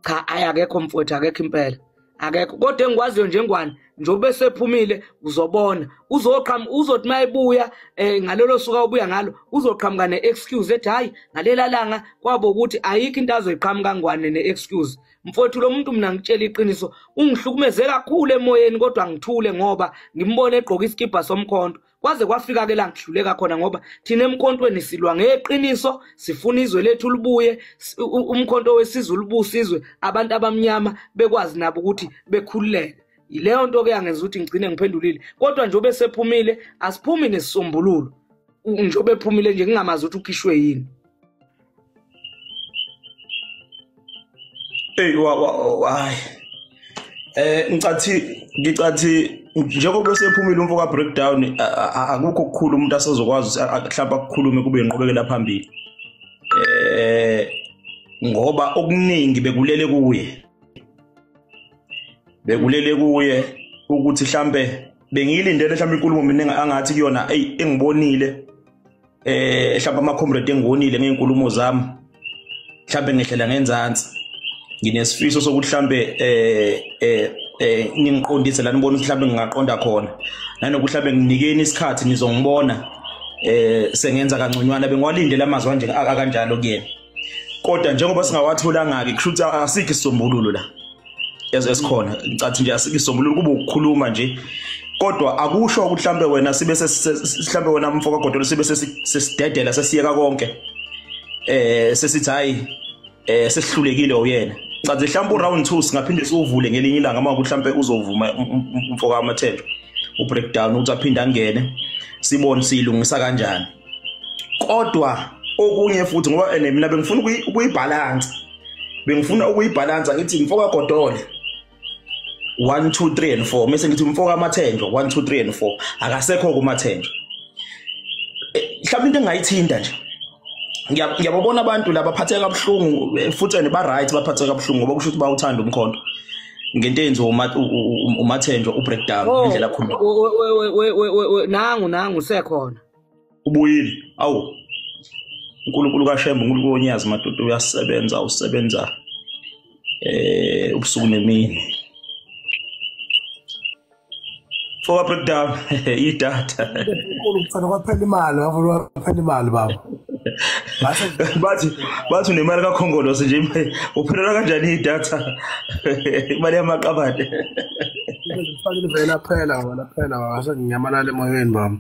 cha ayakekho mfowethu, akekho impela. Akekho. Kodwa engikwaziyo njengwane, njengoba esephumile uzobona, uzoqhamuka, uzothi mayebuya ngalelo suka ubuya ngalo, uzoqhamuka ne-excuse ethi hayi ngalela langa kwabo ukuthi ayikho into azoyiqhamuka ngwane ne-excuse. Mfowethu lo muntu mina ngitshela iqiniso, ungihlukumeze kakhulu emoyeni, kodwa ngithule ngoba ngimbone egqoka isikibha somkhonto. Kwaze kwafika ke la ngihluleka khona, ngoba thina emkhontweni silwa ngeqiniso, sifuna izwe lethu libuye, umkhonto wesizwe libusizwe, abantu abamnyama bekwazi nabo ukuthi bekhululeke. Yileyo nto ke yangenza ukuthi ngigcine ngiphendulile. Kodwa njengoba esephumile, asiphumi nesisombululo. Njengoba ephumile nje ngingamazi ukuthi ukhishwe yini. Hey, hayi. Ngicathi njengoba esephumile umfo ka breakdown, akukho okukhulu umuntu asezokwazi mhlawumbe akukhulume kube inqubekela phambili. Ngoba okuningi bekulele kuye. Bekulele kuye ukuthi mhlambe bengiyilindele mhlambe inkulumo mina angathi kuyona, hey engibonile mhlambe ama comrade engiwonile ngezinkulumo zami, mhlambe ngehlela ngenzansi. Nginesifiso sokuthi mhlambe ningiqondise la nibona ukuthi mhlambe ngingaqonda khona, nanokuthi mhlambe nginikeni isikhathi nizongibona sengenza kangconywana. Bengiwalindele amazwi kanje akanjalo kuyena, kodwa njengoba singawatholanga ke kusho ukuthi asikho isisombululo la esikhona. Ngicathi nje asikho isisombululo, kube ukukhuluma nje, kodwa akusho ukuthi mhlambe wena sibe mhlambe wena mfoka Godole sibe sesidedela sesiyeka konke, sesithi hayi sesihlulekile uyena. Cathi mhlawumbe uround 2 singaphinde siwuvule ngelinye ilanga, uma ukuthi mhlawumbe uzovuma umfoka Amathemba ubreakdown ukuthi aphinde angene, sibone siyilungisa kanjani. Kodwa okunye futhi, ngoba mina bengifuna ukuyibalance, bengifuna ukuyibalance, ngithi mfoka Godole 1 2 3 and 4, mase ngithi mfoka Amathenjwa 1 2 3 and 4, akasekho kuMathenjwa. Mhlawumbe into engayithinta nje, ngiyababona abantu laba baphatheka kabuhlungu futhi and ba right, baphatheka kabuhlungu ngoba kusho ukuthi bawuthanda umkhonto ngento eyenziwa uMathenjwa ubreakdown indlela akhuluma. Nangu sekhona ubuyile. Awu uNkulunkulu kaShembe, uNkulunkulu onyazi madoda, uyasebenza, usebenza ubusuku nemini. For breakdown idatha uNkulunkulu kwaphela imali, waphela imali baba. Bathi unemali kaKhongolose nje, uphelelwa kanjani idatha? Imali yamaqabane. Ngifakile vele phela wena phela wase nginyamalala emoyeni bami.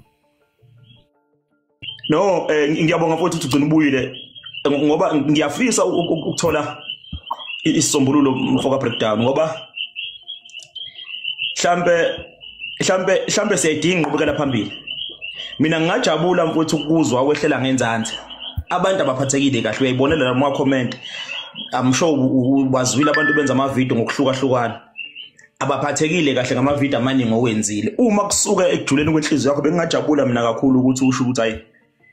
No, ngiyabonga futhi ukuthi ugcina ubuyile, ngoba ngiyafisa ukuthola isisombululo mfoka breakdown, ngoba mhlambe siyayidinga inqubekela phambili. Mina ngingajabula mfowethu ukuzwa wehlela ngenzansi. Abantu abaphathekile kahle, uyayibonela nama comment. I'm sure wazwile abantu benza ama video ngokuhlukahlukana. Abaphathekile kahle ngama video amaningi owenzile. Uma kusuka ekujuleni kwenhliziyo yakho, bengingajabula mina kakhulu ukuthi usho ukuthi hayi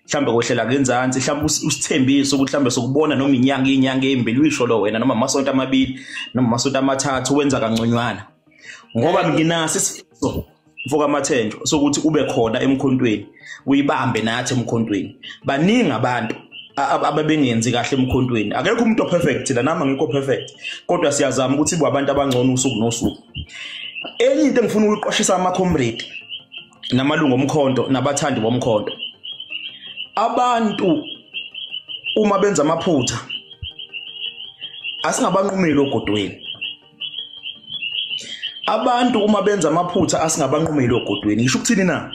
mhlambe kwehlela ngenzansi, mhlambe usithembise ukuthi mhlambe sokubona noma inyanga ezimbili uyisho lo wena, noma amasonto amabili noma amasonto amathathu wenza kangconywana. Ngoba nginaso isifiso mfoka Mathenjwa sokuthi ube khona emkhontweni, uyibambe nathi emkhontweni. Baningi abantu ababengenzi kahle emkhontweni, akekho umuntu operfect la, nami angikho perfect, kodwa siyazama ukuthi sibe abantu abangcono usuku nosuku. Enye into engifuna ukuyiqwashisa ama comrade namalungu omkhonto nabathandi bomkhonto, abantu uma benza amaphutha asingabanqumeli ogodweni. Abantu uma benza amaphutha asingabanqumeli ogodweni. Ngisho ukuthini na?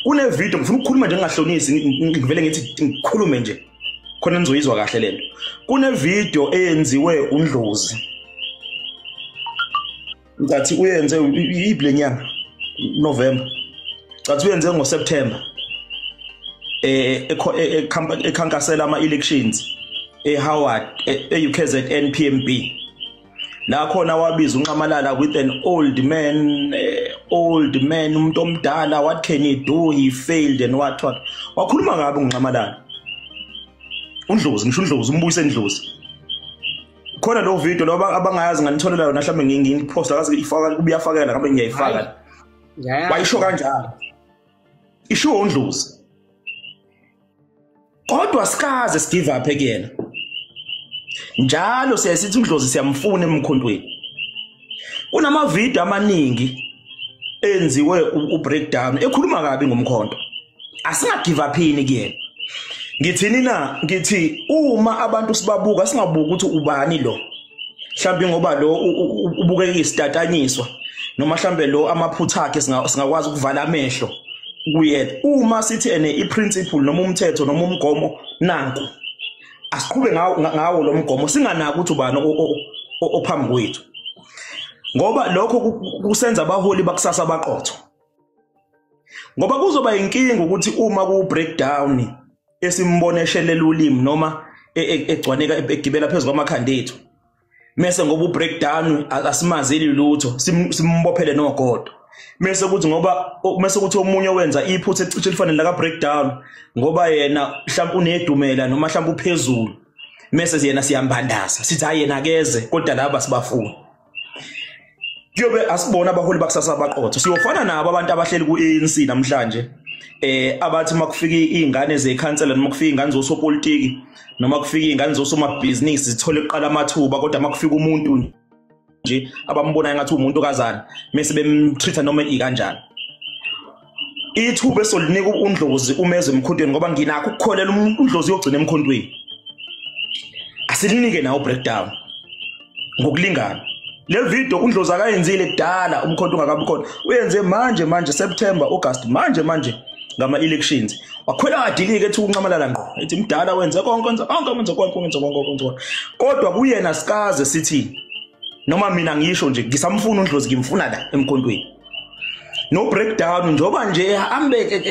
Kune video ngifuna ukukhuluma nje ngingahlonisi, ngivele ngithi ngikhulume nje khona nizoyizwa kahle lento. Kune video eyenziwe uNdlozi, ngathi uyenze ibile nyanga November, ngathi uyenze ngoSeptember, ekhankasela ama elections eHoward eUKZN PMB, La khona wabiza uNxamalala with an old man, umuntu omdala, what can he do, he failed and what what. Wakhuluma ngabe uNxamalala. uNdlozi, ngisho uNdlozi, umbuyise eNdlozi. Khona lo video lo abangayazi nganitholela yona mhlawumbe ngiyiposta kaze ifaka ubuyafakela ngabe ngiyayifaka. Wayisho kanjalo. Isho uNdlozi. Kodwa sikaze sigive up kuyena. Njalo siyasithi uNdlozi siyamfuna emkhontweni. Kunama video amaningi enziwe ubreakdown ekhuluma kabi ngomkhonto. Asinga give up yini kuyena. Ngithini na? Ngithi uma abantu sibabuka singabuka ukuthi ubani lo. Mhlawumbe ngoba lo ubukeka isitatanyiswa noma mhlawumbe lo amaphutha akhe singakwazi ukuvala amehlo kuyena. Uma sithi ene iprinciple noma umthetho noma umgomo nanku, asiqhube ngawo lo mgomo, singanaki ukuthi ubani ophambi kwethu, ngoba lokho kusenza abaholi bakusasa abaqotho. Ngoba kuzoba inkinga ukuthi uma ku breakdown esimbone eshelela ulimi noma egcwaneka egibela phezulu kwamakhanda ethu, mase ngoba ubreakdown asimazeli lutho simbophele nogodo, mase kuthi ngoba mase kuthi omunye wenza iphutha ecishe lifanele la ka breakdown ngoba yena mhlawumbe unedumela noma mhlawumbe uphezulu, mase yena siyambandaza sithi hayi yena akeze, kodwa laba sibafuna. Kuyobe asibona abaholi bakusasa abaqotho. Siyofana nabo abantu abahleli ku-ANC namhlanje, abathi makufika izingane zekhansela noma kufika izingane zosopolitiki noma kufika izingane zosomabhizinisi zithole kuqala amathuba, kodwa makufika umuntu nje abambonayo ngathi umuntu kazana mase bemtreat noma ikanjani. Ithuba esolinika uNdlozi umeze emkhontweni, ngoba nginakho ukukholela uNdlozi uyogcina emkhontweni. Asilinike nawo breakdown ngokulingana. Le video uNdlozi akayenzile kudala umkhonto ungakabi khona, uyenze manje September, August, manje ngama elections. Wakhwela adilike ethi uNxamalala ngqo, ethi mdala wenze konke wenze konke wenze konke wenze konke wenze konke. Kodwa kuyena sikaze sithi, noma mina ngisho nje ngisamfuna uNdlozi, ngimfuna la emkhontweni. No breakdown njoba nje ambe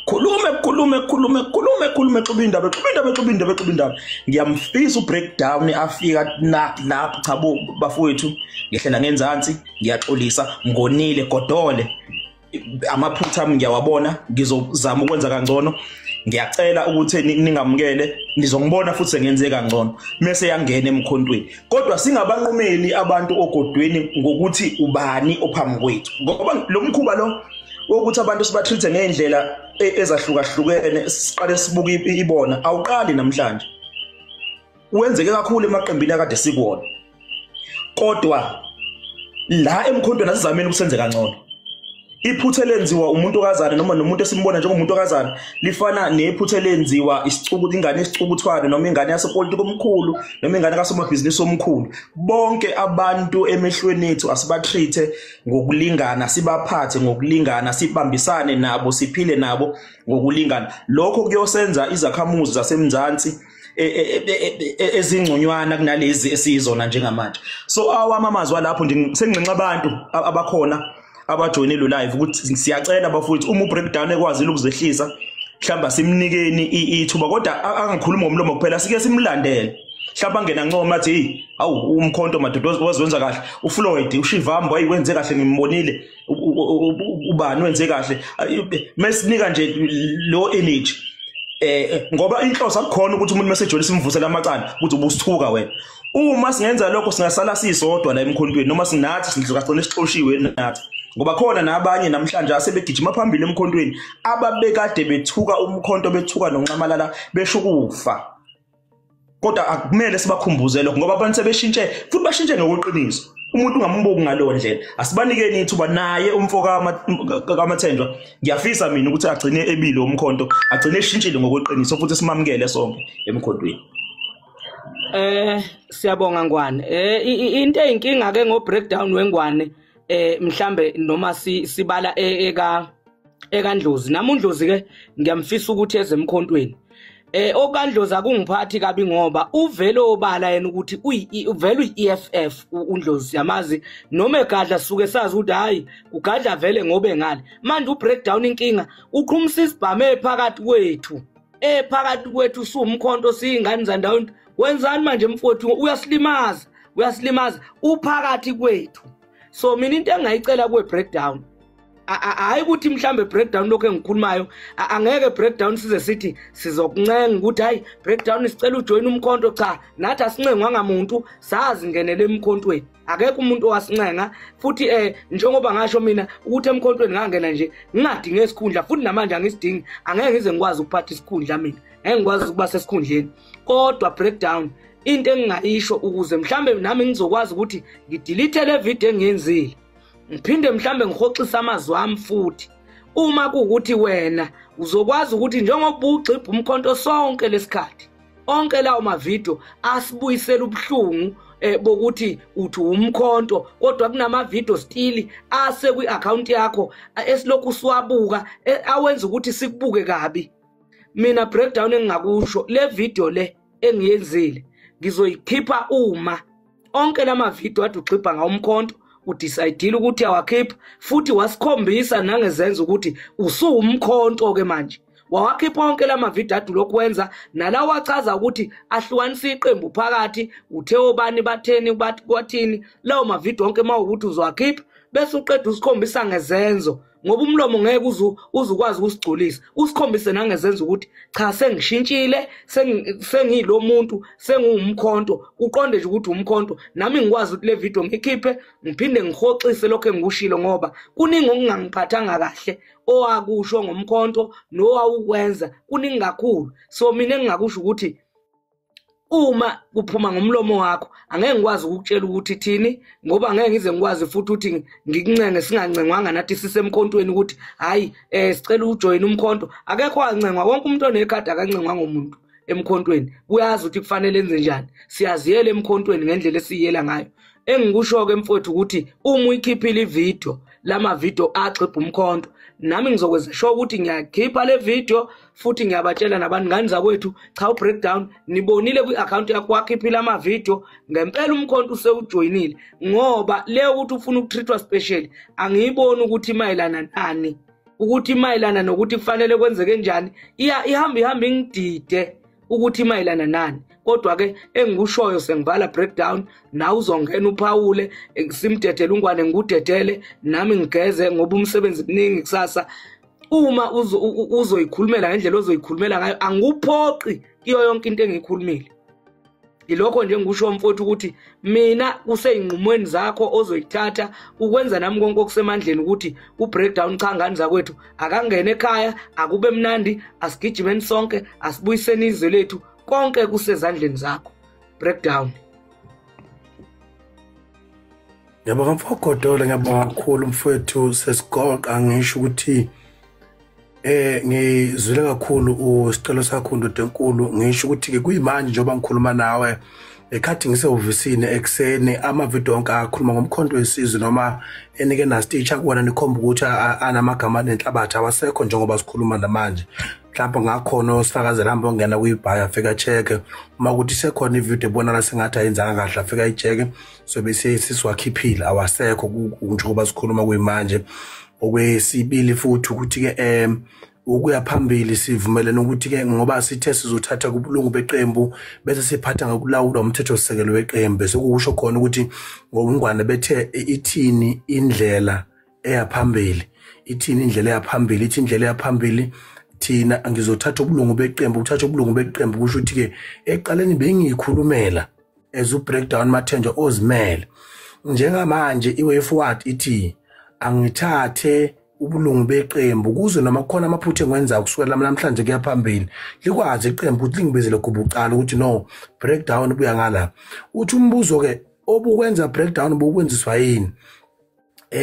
khulume khulume khulume khulume khulume xuba indaba xuba indaba xuba indaba xuba indaba. Ngiyamfisa ubreakdown afika lapho, cha bo bafowethu ngehlela ngenzansi, ngiyaxolisa, ngonile godole, amaphutha ami ngiyawabona, ngizozama ukwenza kangcono, ngiyacela ukuthi ningamukele, nizongibona futhi sengenze kangcono, mase yangena emkhontweni. Kodwa singabanqumeli abantu ogodweni ngokuthi ubani ophambi kwethu, ngoba lo mkhuba lo wokuthi abantu sibatreat ngendlela ezahlukahlukene siqale sibuke ibona awuqali namhlanje, wenzeke kakhulu emaqembini akade sikuwona. Kodwa la emkhontweni asizameni ukusenze kangcono. Iphutha elenziwa umuntu okazana noma nomuntu esimbona njengomuntu okazana lifana nephutha elenziwa isicuku, ingane esicukuthwane noma ingane yasepolitiki omkhulu noma ingane kasomabhizinisi omkhulu. Bonke abantu emehlweni ethu asibatreat ngokulingana, sibaphathe ngokulingana, sibambisane nabo, siphile nabo ngokulingana. Lokho kuyosenza izakhamuzi zaseMzansi ezingconywana kunalezi esiyizona njengamanje. So awami amazwi lapho nje senginxenxa abantu abakhona abajoyine lo live ukuthi siyacela bafowethu, uma ubreakdown ekwazile ukuzehlisa mhlamba simnikeni ithuba, kodwa angakhuluma ngomlomo kuphela, sike simlandele. Mhlamba angena ncoma athi hey, awu umkhonto madoda wazenza kahle, uFloyd uShivambo ayiwenze kahle, ngimbonile ubani wenze kahle, mesinika nje lo energy. Ngoba inhloso akukhona ukuthi umuntu mase joyine simvusela amacala ukuthi ubusithuka wena. Uma singenza lokho singasala sisodwa la emkhontweni, noma sinathi sindlukagcina sixoshiwe nathi, ngoba khona nabanye namhlanje asebegijima phambili emkhontweni ababekade bethuka umkhonto, bethuka noNxamalala, besho ukufa. Kodwa akumele sibakhumbuze lokho, ngoba abantu sebeshintshe futhi bashintshe ngokuqiniso. Umuntu ungambuki ngalowo ndlela. Asibanikeni ithuba naye umfo kaMathenjwa. Ngiyafisa mina ukuthi agcine ebile umkhonto, agcine eshintshile ngokuqiniso futhi simamukele sonke emkhontweni. Siyabonga Ngwane. Into eyinkinga ke ngo breakdown wengwane, mhlambe noma sibala ekaNdlozi. Nami uNdlozi ke ngiyamfisa ukuthi eze emkhontweni. OkaNdlozi akungiphathi kabi ngoba uvele obala yena ukuthi uvele uyi-EFF uNdlozi yamazi, noma egadla suke sazi ukuthi hayi ugadla vele ngobe ngale. Manje ubreakdown inkinga uqhumisa isibhame phakathi kwethu, phakathi kwethu siwumkhonto siyingane zandawonye. Wenzani manje mfowethu? Uyasilimaza. uyasilimaza, uphakathi kwethu. So mina into engayicela kuwe breakdown, hayi ukuthi mhlambe breakdown lokho engikhulumayo angeke breakdown size sithi sizokuncenga ukuthi hayi breakdown sicela ujoin umkhonto. Cha, nathi asincengwanga muntu, sazi ngenele emkhontweni, akekho umuntu owasincenga. Futhi njengoba ngasho mina ukuthi emkhontweni ngangena nje ngingadingi esikhundla, futhi namanje angisidingi, angeke ngize ngikwazi ukuphatha isikhundla mina, ngeke ngikwazi ukuba sesikhundleni. Kodwa breakdown into engingayisho ukuze mhlambe nami ngizokwazi ukuthi ngidelete le video engiyenzile, ngiphinde mhlambe ngihoxisa amazwi ami futhi, uma kuwukuthi wena uzokwazi ukuthi njengoba ugxibha umkhonto sonke lesikhathi, onke lawo mavidiyo asibuyisela ubuhlungu bokuthi uthi umkhonto, kodwa kunamavidiyo still ase kwi-account yakho esilokhu siwabuka awenza ukuthi sikubuke kabi. Mina breakdown engingakusho, le video le engiyenzile ngizoyikhipha uma onke lamavidiyo ade ugxibha ngawo umkhonto udecide ukuthi awakhipha, futhi wasikhombisa nangezenza ukuthi usuwumkhonto ke manje. Wawakhipha onke lamavidiyo ade lokwenza nalawa achaza ukuthi ahlukanisa iqembu phakathi, uthe obani batheni bathi kwathini, lawo mavidiyo onke mawukuthi uzowakhipha bese uqeda usikhombisa ngezenzo, ngoba umlomo ngeke uzukwazi ukusigculisa, usikhombise nangezenzo ukuthi cha sengishintshile, sengiyilo muntu, sengiwumkhonto, uqonde nje ukuthi umkhonto. Nami ngikwazi ukuthi le video ngikhiphe ngiphinde ngihoxise lokho engikushilo, ngoba kuningi okungangiphathanga kahle owakusho ngomkhonto nowawukwenza, kuningi kakhulu. So mina engingakusho ukuthi uma kuphuma ngomlomo wakho angeke ngikwazi ukukutshela ukuthi thini, ngoba angeke ngize ngikwazi futhi ukuthi ngikuncenge singancengwanga nathi sisemkhontweni ukuthi hayi sicela ujoin umkhonto. Akekho wancengwa, wonke umuntu onekhadi akancengwanga umuntu emkhontweni, uyazi ukuthi kufanele enze njani, siyaziyela emkhontweni ngendlela esiyela ngayo. Engikusho ke mfowethu ukuthi uma uyikhiphile ivideo, lama video agxibha umkhonto, nami ngizokwenza sure ukuthi ngiyakhipha le video, futhi ngiyabatshela nabantu ngani zakwethu, cha u-breakdown nibonile kwi-account yakho wakhiphile ama-video, ngempela umkhonto usewujoyinile. Ngoba leyo ukuthi ufuna ukutreatwa special angiyiboni ukuthi imayelana nani, ukuthi imayelana nokuthi kufanele kwenzeke njani, ihamba ingidide ukuthi imayelana nani. Kodwa ke engikushoyo sengivala breakdown, nawe uzongena uphawule, simdedele ungwane ngikudedele nami ngigeze ngoba umsebenzi mningi kusasa. Uma uzoyikhulumela ngendlela ozoyikhulumela ngayo, angikuphoqi kuyo yonke into engiyikhulumile. Ilokho nje ngikusho mfowethu ukuthi mina kuseyinqumweni zakho ozoyithatha ukwenza nami konke okusemandleni ukuthi u-breakdown cha ngani zakwethu akangene ekhaya, akube mnandi, asigijimeni sonke, asibuyiseni izwe lethu, konke kusezandleni zakho. Breakdown. Ngiyabonga mfogodolo, ngiyabonga kakhulu mfowethu, sesigoqa ngisho ukuthi ngizwile kakhulu usicelo sakho ndoda enkulu. Ngisho ukuthi ke kuyimanje njengoba ngikhuluma nawe ekhathi ngisehhovisini ekuseni, amavidiyo onke akhuluma ngomkhonto wesizwe noma enike nastitch kuwona nikhomba ukuthi anamagama anenhlabathi awasekho njengoba sikhuluma namanje. Mhlawumbe ngakhona osifakazela hamba ongena kuyibhaya afika check, uma ukuthi sekhona ividiyo ebonakala sengathi ayenzanga kahle afika icheck, so bese sisiwakhiphile awasekho njengoba sikhuluma kuyimanje. Okwesibili futhi ukuthi ke ukuya phambili sivumelene ukuthi ke ngoba sithe sizothatha kubulungu beqembu bese siphatha ngokulawulwa umthethosisekelo weqembu, bese kusho khona ukuthi ngobungwane bethe ithini indlela eyaphambili, ithini indlela eyaphambili, ithi indlela eyaphambili thina ngizothatha ubulungu beqembu. Uthatha ubulungu beqembu kusho ukuthi ke eqaleni bengiyikhulumela as u breakdown Mathenjwa ozimele. Njengamanje i-way forward ithi angithathe ubulungu beqembu kuze noma kukhona amaphutha engwenza kusukela namhlanje kuya phambili likwazi iqembu ukuthi lingibizele kubucala ukuthi no breakdown buya ngala. Uthi umbuzo ke obukwenza breakdown bokwenziswa yini?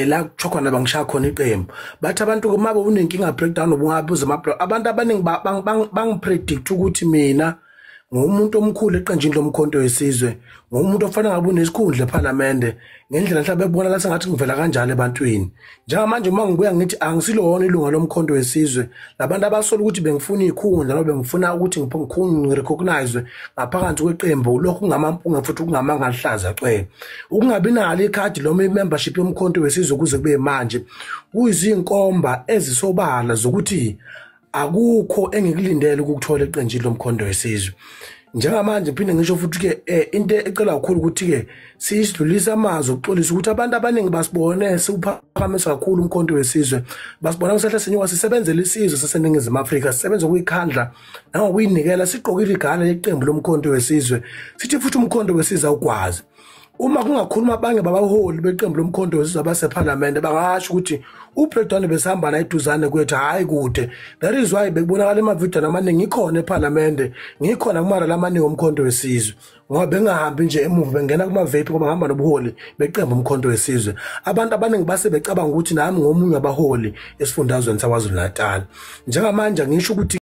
La kutsho khona bangishaya khona iqembu bathi abantu uma unenkinga breakdown ubungabuza abantu abaningi bangipredict ukuthi mina ngumuntu omkhulu eqenjini lomkhonto wesizwe, ngumuntu ofanele ngabe unesikhundla eParliament, ngendlela mhlawumbe ebonakala sengathi ngivela kanjalo ebantwini. Njengamanje uma ngibuya ngithi angisilona ilunga lomkhonto wesizwe, labantu abasola ukuthi bengifuna ikhundla noma bengifuna ukuthi ngirecognize ngaphakathi kweqembu, lokhu kungamampunga futhi kungamanga alihlaza cwe. Ukungabi nalo ikhadi noma i-membership yomkhonto wesizwe kuze kube manje kuyizinkomba ezisobala zokuthi akukho engikulindele ukukuthola eqenjini lomkhonto wesizwe. Njengamanje phinde ngisho futhi ke into ecela kakhulu ukuthi ke sisidlulisa amazwi okuxolisa ukuthi abantu abaningi basibone siwuphakamisa kakhulu umkhonto wesizwe, basibona kusehla sinyuka sisebenzela isizwe saseNingizimu Afrika, sisebenza ngokuyikhandla nangokuyinikela, sigqokile igala leqembu lomkhonto wesizwe. Sithi futhi umkhonto wesizwe awugwazi. Uma kungakhuluma abanye babaholi beqembu lomkhonto wesizwe abasePhalamende bangasho ukuthi uBreakdown besihamba la eduzane kwethu, hayi kude. That is why bekubonakala emavidiyweni amaningi ngikhona ePhalamende, ngikhona kumarali amaningi omkhonto wesizwe, ngoba bengahambi nje emuva bengena kuma-vape ngoba ngihamba nobuholi beqembu umkhonto wesizwe. Abantu abaningi base becabanga ukuthi nami ngomunye wabaholi esifundazweni saKwaZulu Natal. Njengamanje ngisho ukuthi